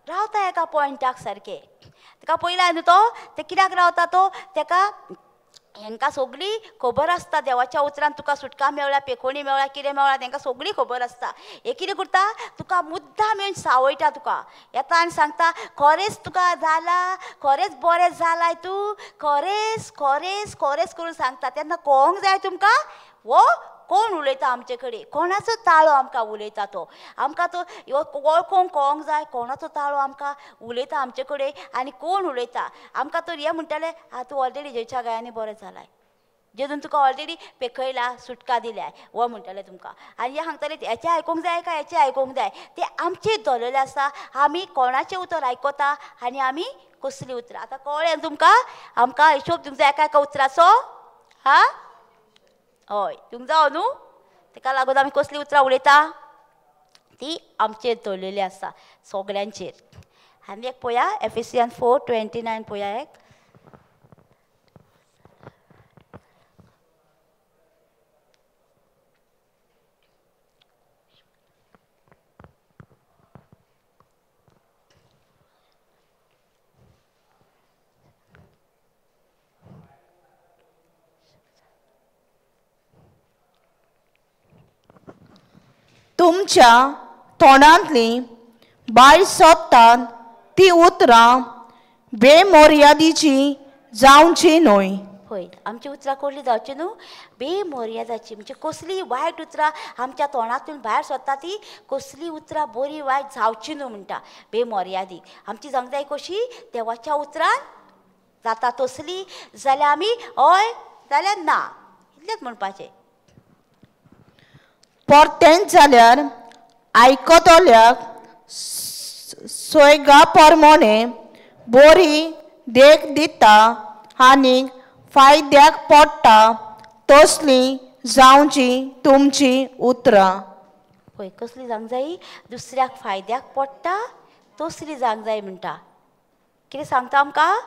Speaker 1: रावता एका पॉयंटाक सारकें. ताका पयला न्हू तो ते कित्याक रावता तो, ताका हांकां सगळी खबर आसता देवाच्या उतरान तुका सुटका मेवळ्या, पेखोणी मेवळ्या, कितें मेवळ्या, तांकां सगळी खबर आसता. हें कितें करता, तुका मुद्दाम येवन सावयता, तुका येता आनी सांगता खरेंच तुका जाला, खरेंच बरें जालाय तूं, खरेंच खरेंच खरेंच करून सांगता. तेन्ना कळोंक जाय तुमकां हो कोण उलयता आमचे कडेन, कोणाचो ताळो आमकां उलयता तो, आमकां तो वळखूंक कळोंक जाय कोणाचो ताळो आमकां उलयता आमचे कडेन आनी कोण उलयता आमकां. तर हें म्हणटालें, आं तूं ऑलरेडी जेच्या गायांनी बरें जालाय, जेजून तुका ऑलरेडी पेखयला, सुटका दिल्या वो म्हणटलें तुमकां. आनी हें सांगतलें हेचें आयकूंक जाय काय हेचें आयकूंक जाय, तें आमचेर दवरलेलें आसा. आमी कोणाचें उतर आयकता आनी आमी कसलीं उतरां. आतां कळ्ळें तुमकां आमकां हिशोब दिवंक जाय एका एका उतराचो? हा हय दिवंक जावो न्हू? तेका लागून आमी कसलीं उतरां उलयता ती आमचेर दवरलेली आसा सगळ्यांचेर. आनी एक पळया एफिसियन 4:29 पळया एक.
Speaker 2: तुमच्या तोंडांतली भायर सोदतात ती उतरां बेमर्यादीची जावची न्हय.
Speaker 1: हय, आमची उतरां कसली जावची न्हू? बेमर्यादाची. म्हणजे कसली वायट उतरां आमच्या तोंडांतून भायर सरता ती कसली उतरां बरी वायट जावची न्हू म्हणटा, बेमर्यादी. आमची जावंक जाय कशी? देवाच्या उतरान जाता तसली जाल्यार आमी हय जाल्यार ना, इतलेंच म्हणपाचें.
Speaker 2: परतेंच जाल्यार आयकतल्याक सोयगा प्रमाणे बरी देख दिता आनी फायद्याक पडटा तसली जावची तुमची उतरां.
Speaker 1: पळय कसली जावंक जाय? दुसऱ्याक फायद्याक पडटा तसली जावंक जाय म्हणटा. कितें सांगता आमकां?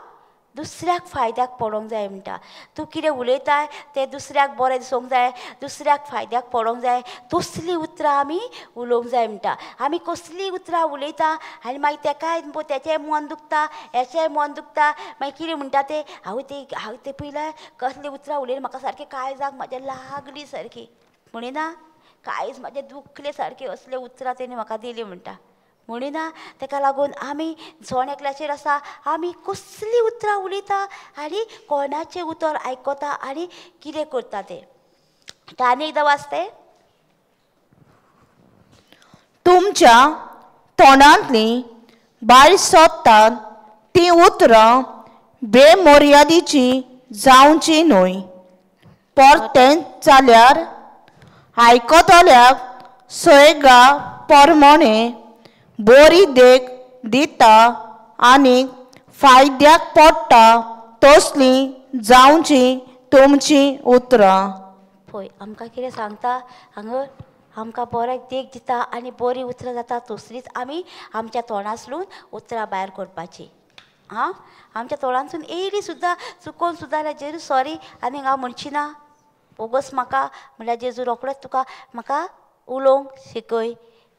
Speaker 1: दुसऱ्याक फायद्याक पडोंक जाय म्हणटा. तूं कितें उलयताय तें दुसऱ्याक बरें दिसूंक जाय, दुसऱ्याक फायद्याक पडोंक जाय, तसलीं उतरां आमी उलोवंक जाय म्हणटा. आमी कसलीं उतरां उलयता आनी मागीर तेकाय तेचेंय मन दुखता, हेचेंय मन दुखता, मागीर कितें म्हणटा ते, हांव ते हांव तें पयलें कसलीं उतरां उलयलीं म्हाका सारकें काळजाक म्हाज्या लागली सारकी म्हणिना, काळीज म्हाजें दुखलें सारकें, असलीं उतरां तेणी म्हाका दिलीं म्हणटा म्हणिना. तेका लागून आमी जण एकल्याचेर आसा आमी कसलीं उतरां उलयता आनी कोणाचें उतर आयकता आनी कितें करता तें. आनी एकदां वाचतें.
Speaker 2: तुमच्या तोंडांतली भायर सोदतात ती उतरां बेमर्यादीची जावची न्हय. परतेंच जाल्यार आयकतल्याक सोयगा प्रमाणे बरी देख दिता आनी फायद्याक पडटा तसली जावची तुमची उतरां.
Speaker 1: पळय आमकां कितें सांगता हांगा? आमकां बरें देख दिता आनी बरीं उतरां जाता तसलीच आमी आमच्या तोंडांतसून उतरां भायर करपाची. आं, आमच्या तोंडांतसून येयली सुद्दां चुकोन सुद्दां जाल्यार जेजू सॉरी आनी हांव म्हणची ना, बोगस म्हाका म्हणल्यार जेजू रोखडोच तुका म्हाका उलोवंक शिकय.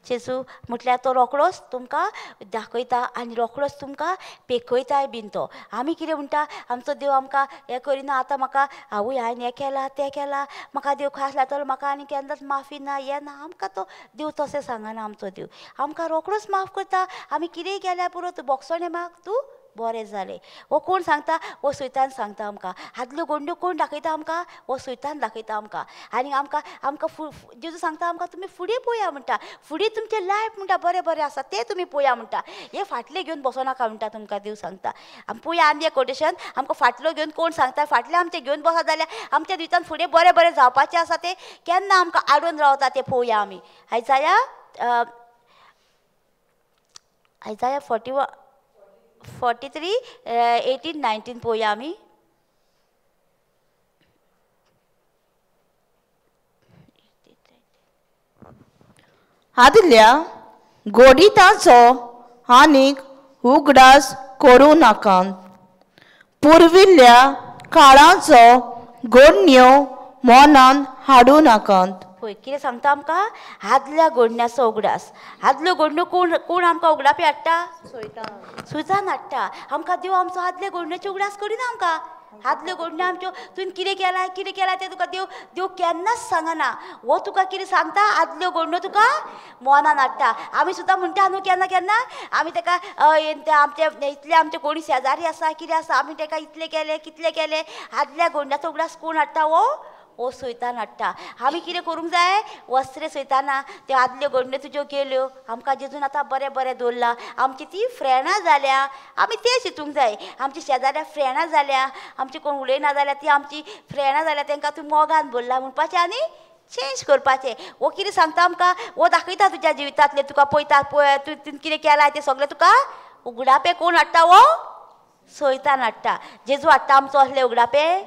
Speaker 1: जेजू म्हटल्यार तो रोखडोच तुमकां दाखयता आनी रोखडोच तुमकां पेखयताय बीन तो. आमी कितें म्हणटा, आमचो देव आमकां हें करिना, आतां म्हाका आवय हांवें हें केलां तें केलां, म्हाका देव खास लायतलो, म्हाका आनी केन्नाच माफी ना हें ना. आमकां तो देव तशें सांगना. आमचो देव आमकां रोखडोच माफ करता. आमी कितेंय केल्यार पुरो, तूं बोगसणें माग, तूं बरें जालें. हो कोण सांगता? हो सैतान सांगता आमकां. आदल्यो गोंड्यो कोण दाखयता आमकां? हो सैतान दाखयता आमकां. आनी आमकां आमकां जेजू सांगता आमकां तुमी फुडें पळया म्हणटा, फुडें तुमचें लायफ म्हणटा बरें बरें आसा तें तुमी पळया म्हणटा, हें फाटलें घेवन बसोनाका म्हणटा तुमकां देव सांगता. आमी पळया आमी हें कोटेशन आमकां फाटलो घेवन कोण सांगता? फाटलें आमचें घेवन बसत जाल्यार आमच्या जिवितान फुडें बरें बरें जावपाचें आसा तें केन्ना आमकां आडून रावता तें पळोवया आमी. आयजाया आयजाया 43 18 19 पळोवया आमी.
Speaker 2: आदल्या गोडिताचो आनीक उगडास करूं नाकात, पुर्विल्ल्या काळाचो गोडण्यो मनान हाडूं नाकात.
Speaker 1: पळय कितें सांगता आमकां? आदल्या गोडण्याचो उगडास. आदल्यो गोडण्यो कोण कोण आमकां उगडापी हाडटा? सुतान हाडटा आमकां. देव आमचो आदल्या गोडण्याचो उगडास करिना आमकां. आदल्यो गोडण्यो आमच्यो तुवें कितें केलां कितें केलां तें तुका देव देव केन्नाच सांगना. हो तुका कितें सांगता? आदल्यो गोडण्यो तुका मनान हाडटा. आमी सुद्दां म्हणटा न्हू केन्ना केन्ना आमी तेका आमचे इतले आमचे कोणी शेजारी आसा कितें आसा आमी तेका इतलें केलें कितलें केलें. आदल्या गोडण्याचो उगडास कोण हाडटा? हो हो सैतान हाडटा. आमी कितें करूंक जाय? वस्त्रे सैताना त्यो आदल्यो घडण्यो तुज्यो गेल्यो, आमकां जेजून आतां बरें बरें दवरलां, आमची ती फ्रेंडां जाल्या, आमी तें चिंतूंक जाय. आमची शेजाऱ्या फ्रेंडां जाल्या, आमची कोण उलयना जाल्यार ती आमची फ्रेंडां जाल्या, तांकां तूं मोगान भरला म्हणपाचें आनी चेंज करपाचें. हो कितें सांगता आमकां? हो दाखयता तुज्या जिवितांतलें, तुका पळयता, पळय तूं कितें केलां तें सगळें तुका उगडापें कोण हाडटा? हो सैतान हाडटा. जेजू हाडटा आमचो असले उगडापें?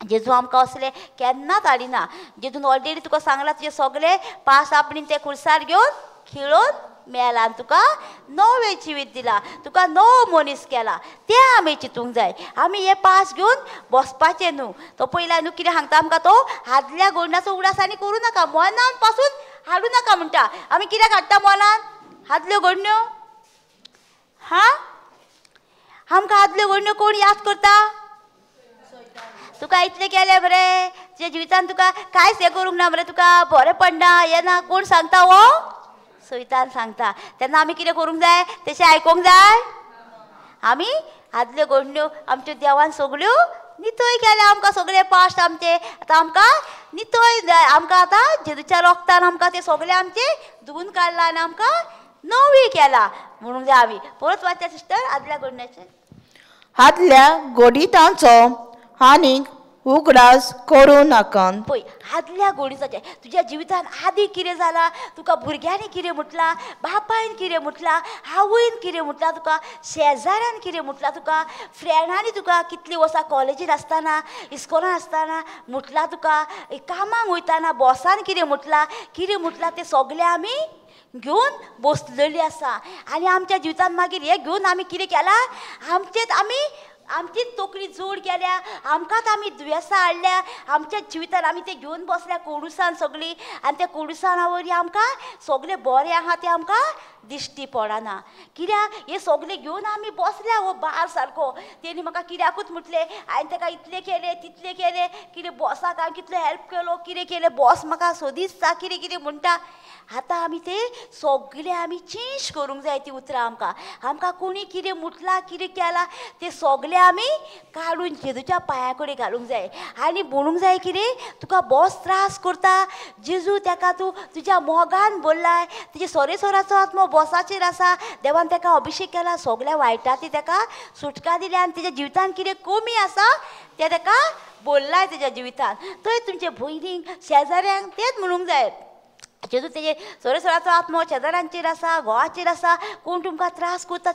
Speaker 1: जेजू आमकां असले केन्नाच हाडिना. जेजून ऑलरेडी तुका सांगलां तुजें सगळें पास आपणें तें खुर्सार घेवन खिळोवन मेला आनी तुका नवें जिवीत दिलां, तुका नवो मनीस केला. तें आमी चिंतूंक जाय. आमी हे पास घेवन बसपाचें न्हू. तो पयला न्हू कितें सांगता आमकां? तो आदल्या गोडण्याचो उगडास आनी करूं नाका, मनान पासून हाडूं नाका म्हणटा. आमी कित्याक हाडटा मनान आदल्यो घडण्यो? हा, आमकां आदल्यो घडण्यो कोण याद करता? तुका इतलें केलें मरे, तुज्या जिवितान तुका कांयच हें करूंक ना मरे, तुका बरें पडना हें ना, कोण सांगता? हो सैतान सांगता. तेन्ना आमी कितें करूंक जाय? तशें आयकूंक जाय. आमी आदल्यो घडण्यो आमच्यो देवान सगळ्यो नितळ केल्या, आमकां सगळे पास्ट आमचे आतां आमकां नितळ जाय. आमकां आतां जेजूच्या रोगतान आमकां ते सगळे आमचे धुवून काडला आनी आमकां नवी केला म्हणूंक जाय. आमी परत वाचता सिस्टर आदल्या घडण्याचें.
Speaker 2: आदल्या गोडितांचो आनीक उगडास करूं नाका.
Speaker 1: पळय आदल्या गोडीचाचें तुज्या जिवितान आदी कितें जालां, तुका भुरग्यांनी कितें म्हटलां, बापायन कितें म्हटलां, आवयन कितें म्हटलां, तुका शेजाऱ्यान कितें म्हटलां, तुका फ्रेंडांनी तुका कितलीं वर्सां कॉलेजीन आसतना इस्कोलान आसतना म्हटलां, तुका कामाक वयतना बॉसान कितें म्हटलां, कितें म्हटलां तें सगळें आमी घेवन बसलेली आसा. आनी आमच्या जिवितान मागीर हें घेवन आमी कितें केलां? आमचेच आमी आमचीच तकली जोड केल्या, आमकांच आमी दुयेंसां हाडल्या, आमच्या जिवितान आमी तें घेवन बसल्या कोडुसान सगळीं. आनी त्या कोडुसाना वरवीं आमकां सगळें बरें आहा तें आमकां दिश्टी पडना. कित्याक हें सगळें घेवन आमी बसल्या हो बार सारको. तेणी म्हाका कित्याकूच म्हटलें, हांवें ताका इतलें केलें तितलें केलें, कितें बॉसाक हांवें कितलो हेल्प केलो, कितें केलें, बॉस म्हाका सोदीच कितें कितें म्हणटा. आतां आमी तें सगळें आमी चेंज करूंक जाय. ती उतरां आमकां आमकां कोणी कितें म्हटलां कितें केलां तें सगळें आमी काडून जेजूच्या पांया कडेन घालूंक जाय आनी म्हणूंक जाय कितें तुका बॉस त्रास करता जेजू, ताका तूं तुज्या मोगान भरलाय, तुजे सोरेसोराचो आत्मो बॉसाचेर आसा, देवान ताका अभिशेक केला, सगळ्या वायटांतली ताका सुटका दिल्या आनी तेज्या जिवितान कितें कमी आसा तें ताका बोल्लाय तेज्या जिवितान. थंय तुमचे भयणींक शेजाऱ्यांक तेंच म्हणूंक जाय, जेजू तेजे सोरेसोराचो आत्मो शेजाऱ्यांचेर आसा, घोवाचेर आसा, कोण तुमकां त्रास करता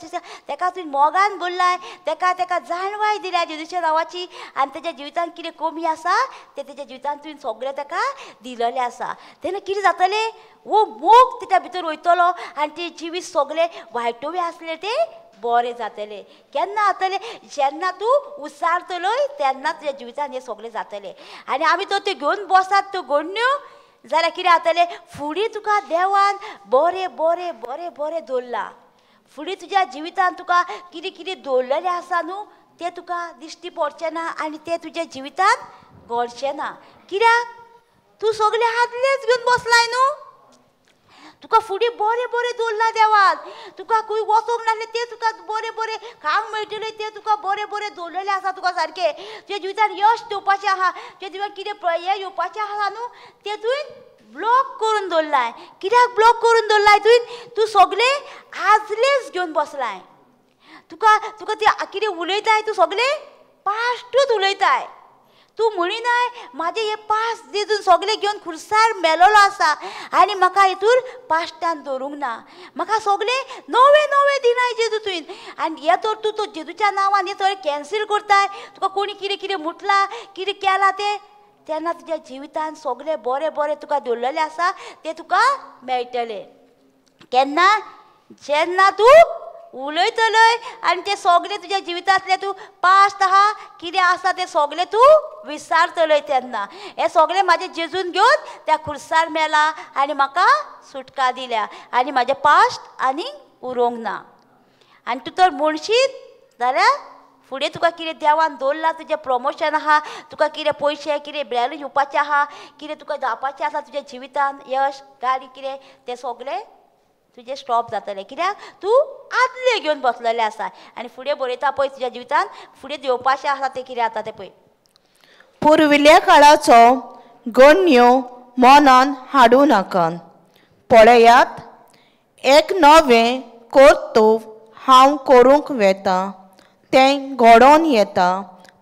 Speaker 1: ताका तुवें मोगान बोल्लाय, ताका ताका जाणवाय दिल्या जेजूच्या नांवाची आनी तेज्या जिवितान कितें कमी आसा तें तेज्या जिवितान तुवें सगळें ताका दिलेलें आसा. तेन्ना कितें जातलें? हो मोग तेच्या भितर वयतलो आनी तें जिवीत सगळें वायटोवे आसलें तें बरें जातलें. केन्ना जातलें? जेन्ना तूं उसारतलोय तेन्ना तुज्या जिवितान हें सगळें जातलें. आनी आमी तर त्यो घेवन बसात त्यो घडण्यो जाल्यार कितें जातलें? फुडें तुका देवान बरें बरें बरें बरें दवरलां, फुडें तुज्या जिवितान तुका कितें कितें दवरलेलें आसा न्हू तें तुका दिश्टी पडचें ना आनी तें तुज्या जिवितान घडचें ना. कित्याक? तूं सगळें आदलेंच घेवन बसलाय न्हू. तुका फुडें बरें बरें दवरलां देवान, तुका खंय वचोंक नासलें तें तुका बरें बरें खावंक मेळटलें तें तुका बरें बरें दवरलेलें आसा. तुका सारकें तुज्या जिवितान यश येवपाचें आहा, तुज्या जिवितान कितें हें येवपाचें आहा न्हू तें तुवें ब्लॉक करून दवरलाय. कित्याक ब्लॉक करून दवरलाय तुवें? तूं सगळें आजलेंच घेवन बसलाय. तुका तुका तें कितें उलयताय तूं सगळें पास्टूच उलयताय. तूं म्हणिनाय म्हाजें हें पास जेजून सगळें घेवन खुर्सार मेलोलो आसा आनी म्हाका हितूर पास्टान दवरूंक ना, म्हाका सगळें नवें नवें दिनाय जेजू तुवें. आनी हें तर तूं तो जेजूच्या नांवान हें सगळें कॅन्सील करताय, तुका कोणी कितें कितें म्हटलां कितें केलां तें, तेन्ना तुज्या जिवितान सगळें बरें बरें तुका दवरलेलें आसा तें तुका मेळटलें. केन्ना? जेन्ना तूं उलयतलोय आनी तें सगळें तुज्या जिवितांतलें तूं पास्ट आहा कितें आसा तें सगळें तूं विसारतलोय तेन्ना. हें सगळें म्हाजें जेजून घेवन त्या खुर्सार मेला आनी म्हाका सुटका दिल्या आनी म्हाजें पास्ट आनी उरोंक ना. आनी तूं तर म्हणशीत जाल्यार फुडें तुका कितें देवान दवरलां, तुजें प्रमोशन आहा, तुका कितें पयशे कितें बेलू येवपाचें आहा, कितें तुका जावपाचें आसा तुज्या जिवितान, यश गाडी कितें तें सगळें तुजें स्टॉप जातलें. कित्याक? तूं आदलें घेवन बसलेलें आसा आनी फुडें बरयता पळय तुज्या जिवितान फुडें येवपाचें आसा तें कितें जाता तें पळय.
Speaker 2: पुर्विल्ल्या काळाचो गण्यो मनान हाडूं नाकात. पळयात, एक नवें कर्तुव हांव करूंक वेता, तें घडोवन येता,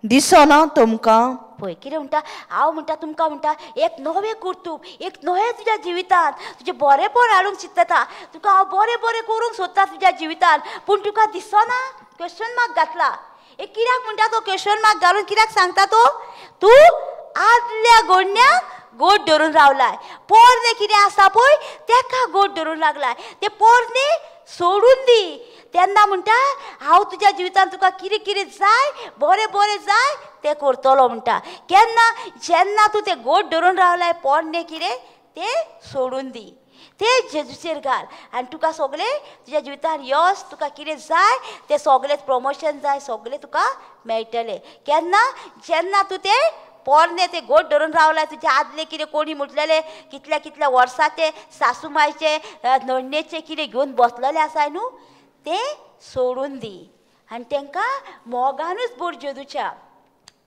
Speaker 2: दिसना तुमकां?
Speaker 1: पळय कितें म्हणटा, हांव म्हणटा तुमकां म्हणटा एक नवें कर्तुब, एक नवें तुज्या जिवितांत तुजें बरेंपण हाडूंक चिंतता, तुका हांव बरें बरें करूंक सोदता तुज्या जिवितांत, पूण तुका दिसना. क्वेश्चन मार्क घातला. एक कित्याक म्हणटा तो क्वेश्चन मार्क घालून कित्याक सांगता तो? तूं आदल्या गोडण्याक गोड धरून रावलाय, पोरणें कितें आसा पळय तेका गोड धरून लागलाय, तें पोरणें सोडून दी. तेन्ना म्हणटा हांव तुज्या जिवितांत तुका कितें कितें जाय, बरें बरें जाय तें करतलो म्हणटा. केन्ना? जेन्ना तूं तें गोड धरून रावलाय पोरणें कितें तें सोडून दी, तें जेजूचेर घाल आनी तुका सगळें तुज्या जिवितांत यश, तुका कितें जाय तें सगळें प्रमोशन जाय सगळें तुका मेळटलें. केन्ना? जेन्ना तूं तें पोरणें तें गोड धरून रावलाय, तुजे आदलें कितें कोणी म्हटलेलें कितल्या कितल्या वर्साचें सासू मायचें नडणेचें कितें घेवन बसलेलें आसाय न्हू तें सोडून दी आनी तांकां मोगानूच भर जेजूच्या.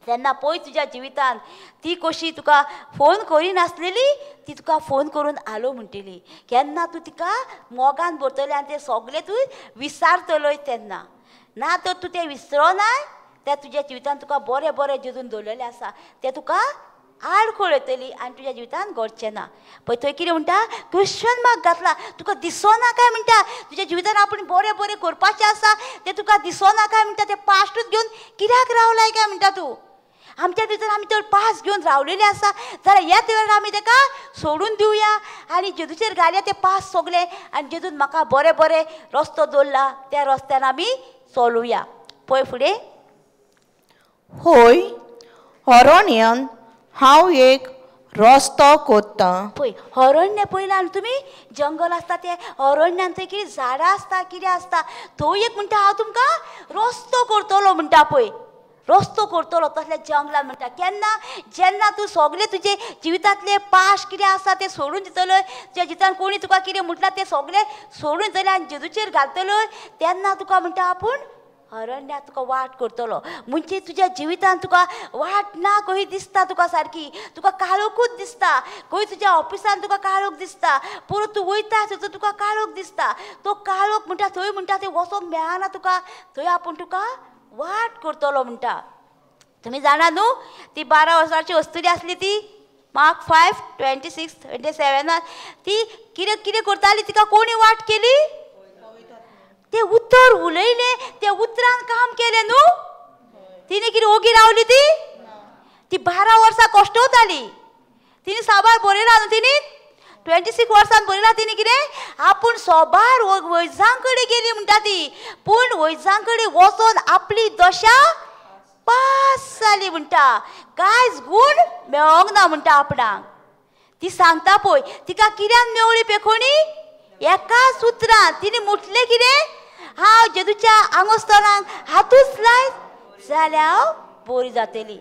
Speaker 1: तेन्ना पळय तुज्या जिवितांत ती कशी तुका फोन करिनासलेली ती तुका फोन करून आलो म्हणटली. केन्ना तूं तिका मोगान भरतली आनी तें सगळें तूं विसारतलोय तेन्ना. ना तर तूं तें विसरोनाय, त्या तुज्या जिवितांत तुका बरें बरें जेजून दवरलेलें आसा तें तुका आडखळ येतली आनी तुज्या जिवितांत घडचें ना. पळय थंय कितें म्हणटा, क्वेश्चन मार्क घातला, तुका दिसना काय म्हणटा तुज्या जिवितांत आपूण बरें बरें करपाचें आसा तें तुका दिसना काय म्हणटा, तें पास्टूच घेवन कित्याक रावलाय काय म्हणटा तूं? आमच्या भितर आमी तर पास घेवन रावलेले आसा जाल्यार ह्याच वेळार आमी तेका सोडून दिवया आनी जेजूचेर घालया ते पास सगळे आनी जेजून म्हाका बरें बरें रस्तो दवरला त्या रस्त्यान आमी चलुया. पळय फुडें,
Speaker 2: होय अरण्यान हांव एक रस्तो कोत्ता.
Speaker 1: पळय अरण्य पळयलां न्हू तुमी, जंगल आसता तें अरण्यान थंय कितें झाडां आसता कितें आसता, थंय एक म्हणटा हांव तुमकां रस्तो करतलो म्हणटा. पळय रस्तो करतलो तसल्या जंगलान म्हणटा. केन्ना? जेन्ना तूं सगळें तुजे जिवितांतले पाश कितें आसा तें सोडून दितलो, तुज्या जिवितांत कोणी तुका कितें म्हटलां तें सगळें सोडून दितलें आनी जेजूचेर घालतलो, तेन्ना तुका म्हणटा आपूण अरण्यात तुका वाट करतलो. म्हणजे तुज्या जिवितांत तुका वाट ना खंय दिसता, तुका सारकी तुका काळोखूच दिसता, खंय तुज्या ऑफिसान तुका काळोख दिसता, परत तूं वयता थंय तुका काळोख दिसता, तो काळोख म्हणटा थंय म्हणटा थंय वचोंक मेळना तुका, थंय आपूण तुका वाट करतलो म्हणटा. तुमी जाणा न्हू ती 12 वर्सांची अस्तुरी आसली ती मार्क 5, 26, 27 ती कितें कितें करताली, तिका कोणी वाट केली? ते उतर उलयले, ते उतरान काम केलें न्हू. तिणें कितें ओगी रावली ती? ती 12 वर्सां कश्टवताली, तिणें साबार बरयलां न्हू, तिणें 26 वर्सां बरयलां तिणें कितें आपूण सोबार वैजां कडेन गेली म्हणटा ती, पूण वैजां कडेन वचोन आपली दशा पास जाली म्हणटा, कांयच गूण मेळोंक ना म्हणटा आपणाक. ती सांगता पळय तिका कित्यान मेवळी पेखोणी, एकाच उतरान तिणें म्हटलें कितें, हांव जेजूच्या आंगोस्तरांक हातूच लायत जाल्यार हांव बरी जातली.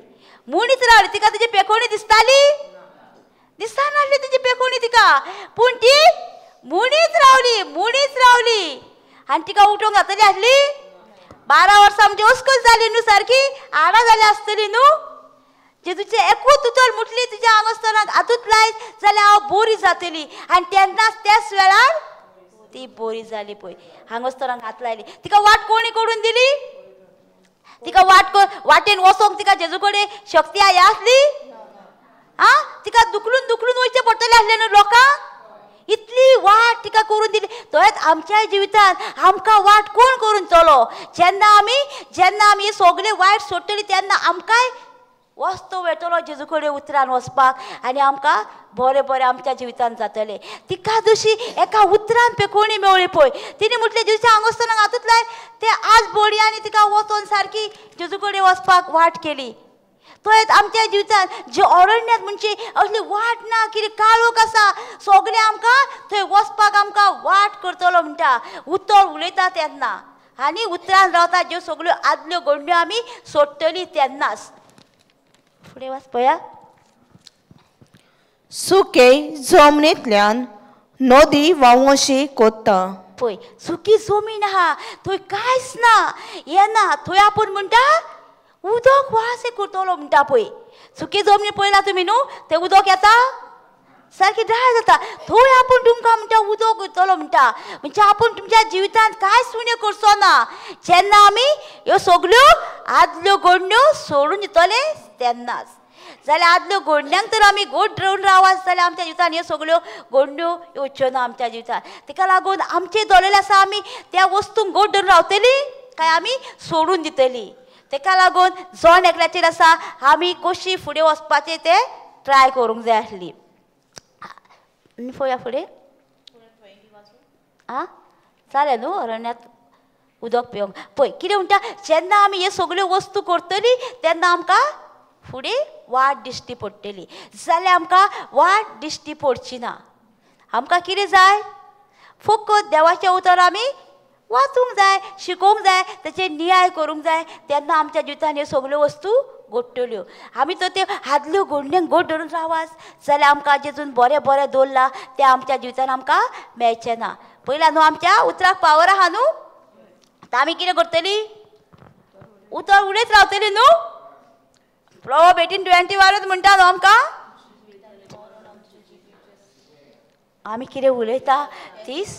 Speaker 1: म्हणीत रावली, तिका तुजी पेखोणी दिसताली? दिसनासली तुजी पेखोणी तिका, पूण ती म्हणीत रावली, म्हणीत रावली आनी तिका उठोवंक जातली आसली? 12 वर्सां म्हणजे अस्कल जाली न्हू, सारकी आडां जाली आसतली न्हू. जेजूचें एकूच उतर म्हटली तुज्या आंगोस्तरांक हातूच लायत जाल्यार हांव बरी जातली, आनी तेन्नाच त्याच वेळार ती बरी जाली. पळय आंगोस्तरांक हात लायली, तिका वाट कोणी करून दिली? तिका वाट वाटेन वचोंक तिका जेजू कडेन शक्ती आया आसली? आं, तिका दुखलून दुखलून वयचें पडटलें आसलें न्हू लोकांक, इतली वाट तिका करून दिली. थंयच आमच्या जिवितांत आमकां वाट कोण करून चलो? जेन्ना आमी सगळें वायट सोडटली तेन्ना आमकांय वस्तो वेतलो जेजू कडेन उतरान वचपाक आनी आमकां बरें बरें आमच्या जिवितांत जातलें. तिका जशी एका उतरान पेखोणी मेवळी पळय, तिणें म्हटलें जेजूच्या आंगोस्तरांक हातूच लाय, ते आज बरी आनी तिका वचोन सारकी जेजू कडेन वचपाक वाट केली. थंयच आमच्या जिवितांत जे अरण्यात म्हणजे असली वाट ना, कितें काळोख आसा सगळें आमकां थंय वचपाक आमकां वाट करतलो म्हणटा. उतर उलयता तेन्ना आनी उतरान रावता, ज्यो सगळ्यो आदल्यो घडण्यो आमी सोडटली तेन्नाच. फुडें वाच पळया.
Speaker 2: सुके जमनींतल्यान नदी व्हांवशी कोत्ता.
Speaker 1: पळय सुकी जमीन आहा थंय कांयच ना, येना, थंय आपूण म्हणटा उदक वास करतलो म्हणटा. पळय सुकी जमनी पळयला तुमी न्हू, तें उदक येता सारकी ड्राय जाता. थंय आपूण तुमकां म्हणटा उदक वयतलो म्हणटा. म्हणजे आपूण तुमच्या जिवितांत कांयच उणें करचो ना. जेन्ना आमी ह्यो सगल्यो आदल्यो गोडण्यो सोडून दितले तेन्नाच. जाल्यार आदल्यो गोडण्यांक तर आमी गोड धरून रावत जाल्यार आमच्या जिवितांत ह्यो सगल्यो गोडण्यो येवच्यो ना आमच्या जिवितांत. तेका लागून आमचें दवरलेलें आसा आमी त्या वस्तूंक गोड धरून रावतली काय आमी सोडून दितली. तेका लागून जण एकल्याचेर आसा आमी कशी फुडें वचपाचें तें ट्राय करूंक जाय आसली. पळोवया फुडें. आं जालें न्हू अरण्यात उदक पिवंक. पळय कितें म्हणटा, जेन्ना आमी ह्यो सगल्यो वस्तू करतली तेन्ना आमकां फुडें वाट दिश्टी पडटली. जाल्यार आमकां वाट दिश्टी पडची ना. आमकां कितें जाय, फकत देवाचें उतर आमी वाचूंक जाय, शिकोवंक जाय, तेचेर नियाळ करूंक जाय. तेन्ना आमच्या जिवितांत ह्यो सगल्यो वस्तू घडटल्यो. आमी तर त्यो आदल्यो गोडण्यांक गोड धरून रावास जाल्यार आमकां जेजून बरें बरें दवरलां तें आमच्या जिवितांत आमकां मेळचें ना. पयला न्हू आमच्या उतराक पावर आहा न्हू, आतां आमी कितें करतली, उतर उलयत रावतली न्हू. प्रोवर्ब 18:21 म्हणटा न्हू आमकां, आमी कितें उलयता तीच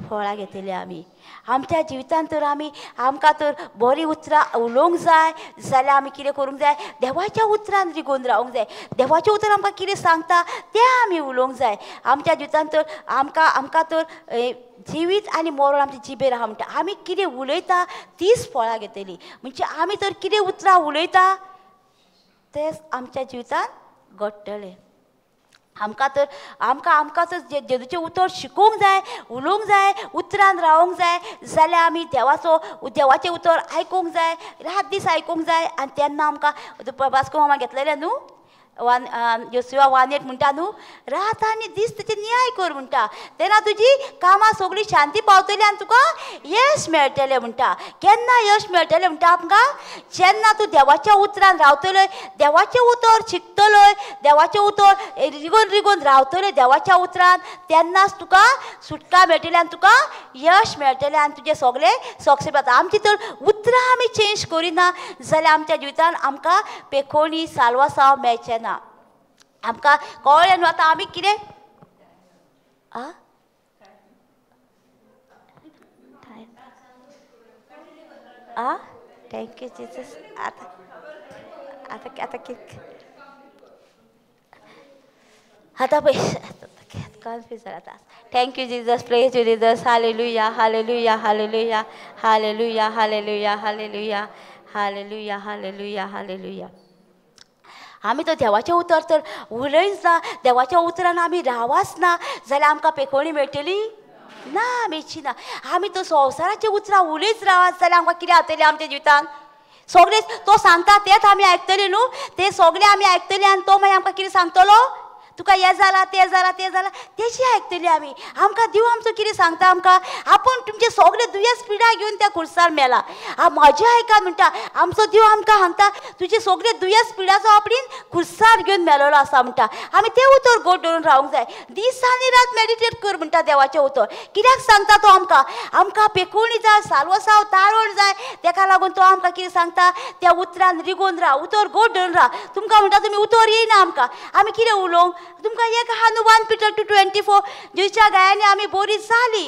Speaker 1: फळां घेतली आमी. आमच्या जिवितांत तर आमी आमकां तर बरीं उतरां उलोवंक जाय जाल्यार आमी कितें करूंक जाय, देवाच्या उतरान रिगोवन रावंक जाय. देवाचें उतर आमकां कितें सांगता तें आमी उलोवंक जाय. आमच्या जिवितांत तर आमकां आमकां तर जिवीत आनी मरण आमच्या जिबेर आहा म्हणटा. आमी कितें उलयता तीच फळां घेतली. म्हणजे आमी तर कितें उतरां उलयता तेंच आमच्या जिवितांत घडटलें. आमकां तर आमकां आमकां तर जेजूचें उतर शिकोवंक जाय, उलोवंक जाय, उतरान रावोंक जाय. जाल्यार आमी देवाचो देवाचें उतर आयकूंक जाय, रात दीस आयकूंक जाय. आनी तेन्ना आमकां वास्को मामा घेतलेलें न्हू 1 योशुआ 1:8 म्हणटा न्हू, रात आनी दीस तेचे न्याय कर म्हणटा, तेन्ना तुजी कामां सगळीं शांती पावतली आनी तुका यश मेळटलें म्हणटा. केन्ना यश मेळटलें म्हणटा आमकां, जेन्ना तूं देवाच्या उतरान रावतलोय, देवाचें उतर शिकतलोय, देवाचें उतर रिगोन रिगोन रावतलोय देवाच्या उतरान, तेन्नाच तुका सुटका मेळटली आनी तुका यश मेळटलें आनी तुजें सगळें सक्सेस जाता. आमची तर उतरां आमी चेंज करिना जाल्यार आमच्या जिवितान आमकां पेखोणी साल्वासांव मेळचें ना. आमकां कळ्ळें न्हू आतां आमी कितें आं आं thank you Jesus. आतां आतां आतां कितें आतां पळय कन्फ्यूज जाला आतां. Thank you Jesus, praise you Jesus. Hallelujah hallelujah hallelujah hallelujah hallelujah hallelujah hallelujah hallelujah hallelujah. आमी तर देवाचें उतर तर उलयच ना, देवाच्या उतरान आमी रावाच ना जाल्यार आमकां पेखोणी मेळटली ना, मेळची ना. आमी तर संवसाराचें उतरां उलयत रावात जाल्यार आमकां कितें जातलें आमच्या जिवितांत. सगळें तो सांगता तेंच आमी आयकतली न्हू, तें सगळें आमी आयकतली आनी तो मागीर आमकां कितें सांगतलो, तुका हें जालां तें जालां तें जालां, तेजी आयकतली आमी. आमकां देव आमचो कितें सांगता आमकां, आपूण तुमचें सगळें दुयेंस पिडा घेवन त्या खुर्सार मेला. म्हजें आयकात म्हणटा, आमचो देव आमकां सांगता तुजें सगळें दुयेंस पिडाचो आपणें खुर्सार घेवन मेलोलो आसा म्हणटा. आमी तें उतर गोड धरून रावंक जाय. दीस आनी रात मेडिटेट कर म्हणटा देवाचें उतर. कित्याक सांगता तो आमकां, आमकां पेकोवणी जाय, साल्वसांव ताळवण जाय, तेका लागून तो आमकां कितें सांगता, त्या उतरान रिगोवन राव, उतर गोड धरून राव. तुमकां म्हणटा तुमी उतर येयना आमकां, आमी कितें उलोवंक तुमकां एक आहा न्हू 1 Peter 2:24, जेच्या गायांनी आमी बरी जाली,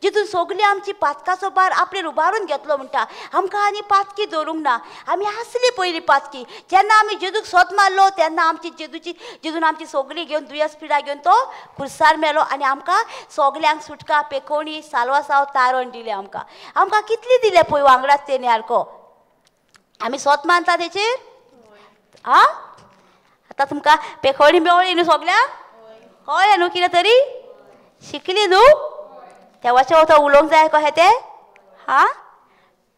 Speaker 1: जितून सगळी आमची पातकाचो भार आपणें उबारून घेतलो म्हणटा. आमकां आनी पातकी दवरूंक ना, आमी आसली पयली पातकी. जेन्ना आमी जेजूक सोद मारलो तेन्ना आमची जेजूची जेजून आमची सगळी घेवन दुयेंस पिडा घेवन तो खुर्सार मेलो आनी आमकां सगल्यांक सुटका पेकोवणी साल्वासांव तारण दिलें. आमकां आमकां कितली दिलें पळय वांगडाच तेणी सारको. आमी सोद मानता तेचेर. आं आतां तुमकां पेखोणी मेवळी न्हू सगल्यांक, कळ्ळें न्हू कितें तरी शिकली न्हू, देवाचें उतर उलोवंक जाय कशें तें. हां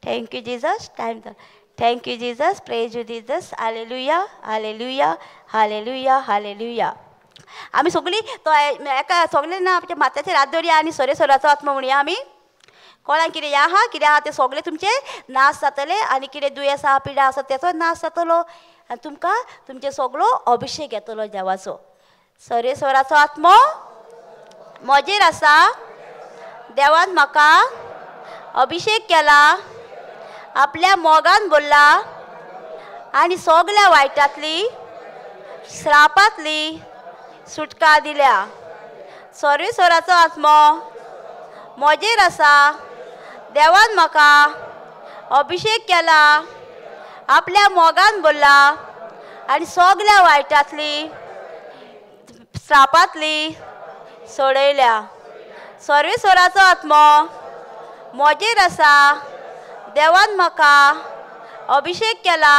Speaker 1: thank you Jesus. Time जालो. Thank you Jesus, praise you Jesus. Hallelujah hallelujah hallelujah hallelujah. आमी सगळीं तो एका सगळीं ना आमच्या माथ्याचेर हात दवरया आनी सोरे सोराचो आत्मो म्हणया आमी. कोणाक कितें आहा कितें आहा तें सगळें तुमचें नाश जातलें आनी कितें दुयेंस आहा पिडा आसा तेचो नाश जातलो आनी तुमकां तुमचें सगळो अभिशेक येतलो देवाचो. सरेस्वराचो आत्मो म्हजेर आसा, देवान म्हाका अभिशेक केला, आपल्या मोगान भरला आनी सगळ्या वायटांतली श्रापांतली सुटका दिल्या. सर्वेश्वराचो आत्मो म्हजेर आसा, देवान म्हाका अभिशेक केला, आपल्या मोगान भरला आनी सगल्या वायटांतली श्रापांतली सोडयल्या. सर्वेश्वराचो आत्मो म्हजेर आसा, देवान म्हाका अभिशेक केला,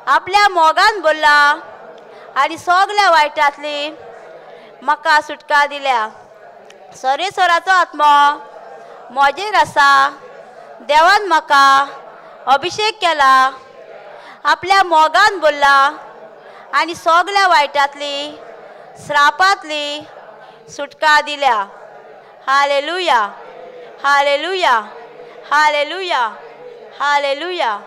Speaker 1: आपल्या मोगान भरला आनी सगल्या वायटांतली म्हाका सुटका दिल्या. सर्वेश्वराचो आत्मो म्हजेर आसा, देवान म्हाका अभिशेक केला, आपल्या मोगान भरला आनी सगल्या वायटांतली श्रापांतली सुटका दिल्या. Hallelujah, hallelujah, hallelujah, hallelujah.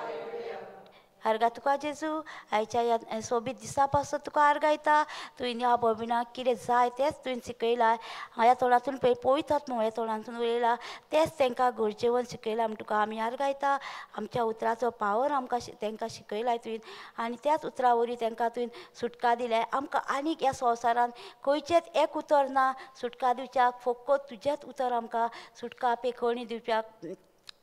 Speaker 1: आर्गां तुका जेजू, आयच्या ह्या सोबीत दिसा पासून तुका आर्गायता. तुवें ह्या भयणाक कितें जाय तेंच तुवें शिकयलां. म्हज्या तोंडांतून पळय पवित्र आत्मो म्हज्या तोंडांतून उलयला तेंच तांकां गरजेवन शिकयलां म्हूण तुका आमी आर्गायता. आमच्या उतराचो पावर आमकां तांकां शिकयला तुवें आनी त्याच उतरा वरवीं तांकां तुवें सुटका दिल्या. आमकां आनीक ह्या संवसारांत खंयचेंच एक उतर ना सुटका दिवच्याक, फकत तुजेंच उतर आमकां सुटका पेखवणी दिवच्याक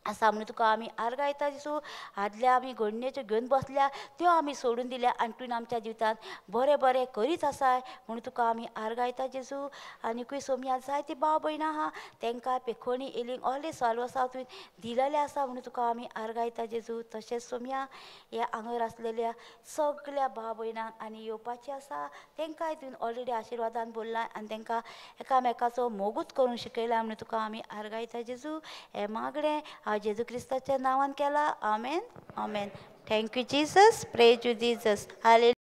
Speaker 1: आसा म्हणून तुका आमी आर्गायता जेजू. आदल्या आमी घडणेच्यो घेवन बसल्या त्यो आमी सोडून दिल्या आनी तुवें आमच्या जिवितांत बरें बरें करीत आसाय म्हणून तुका आमी आर्गायता जेजू. आनीकूय सोमया जायती भाव भयणां आहा तांकां पेखवणी येलिंग ऑले साल्वासांव तुवें दिलेलें आसा म्हणून तुका आमी आर्गायता जेजू. तशेंच सोमया ह्या आंगर आसलेल्या सगल्या भाव भयणांक आनी येवपाचें आसा तांकांय तुवें ऑलरेडी आशिर्वादान बोल्ला आनी तांकां एकामेकाचो मोगूच करूंक शिकयला म्हणून तुका आमी आर्गायता जेजू. हें मागणें हांव जेजू क्रिस्ताच्या नांवान केला. आमेन, आमेन. Thank you Jesus, praise you Jesus. Hallelujah.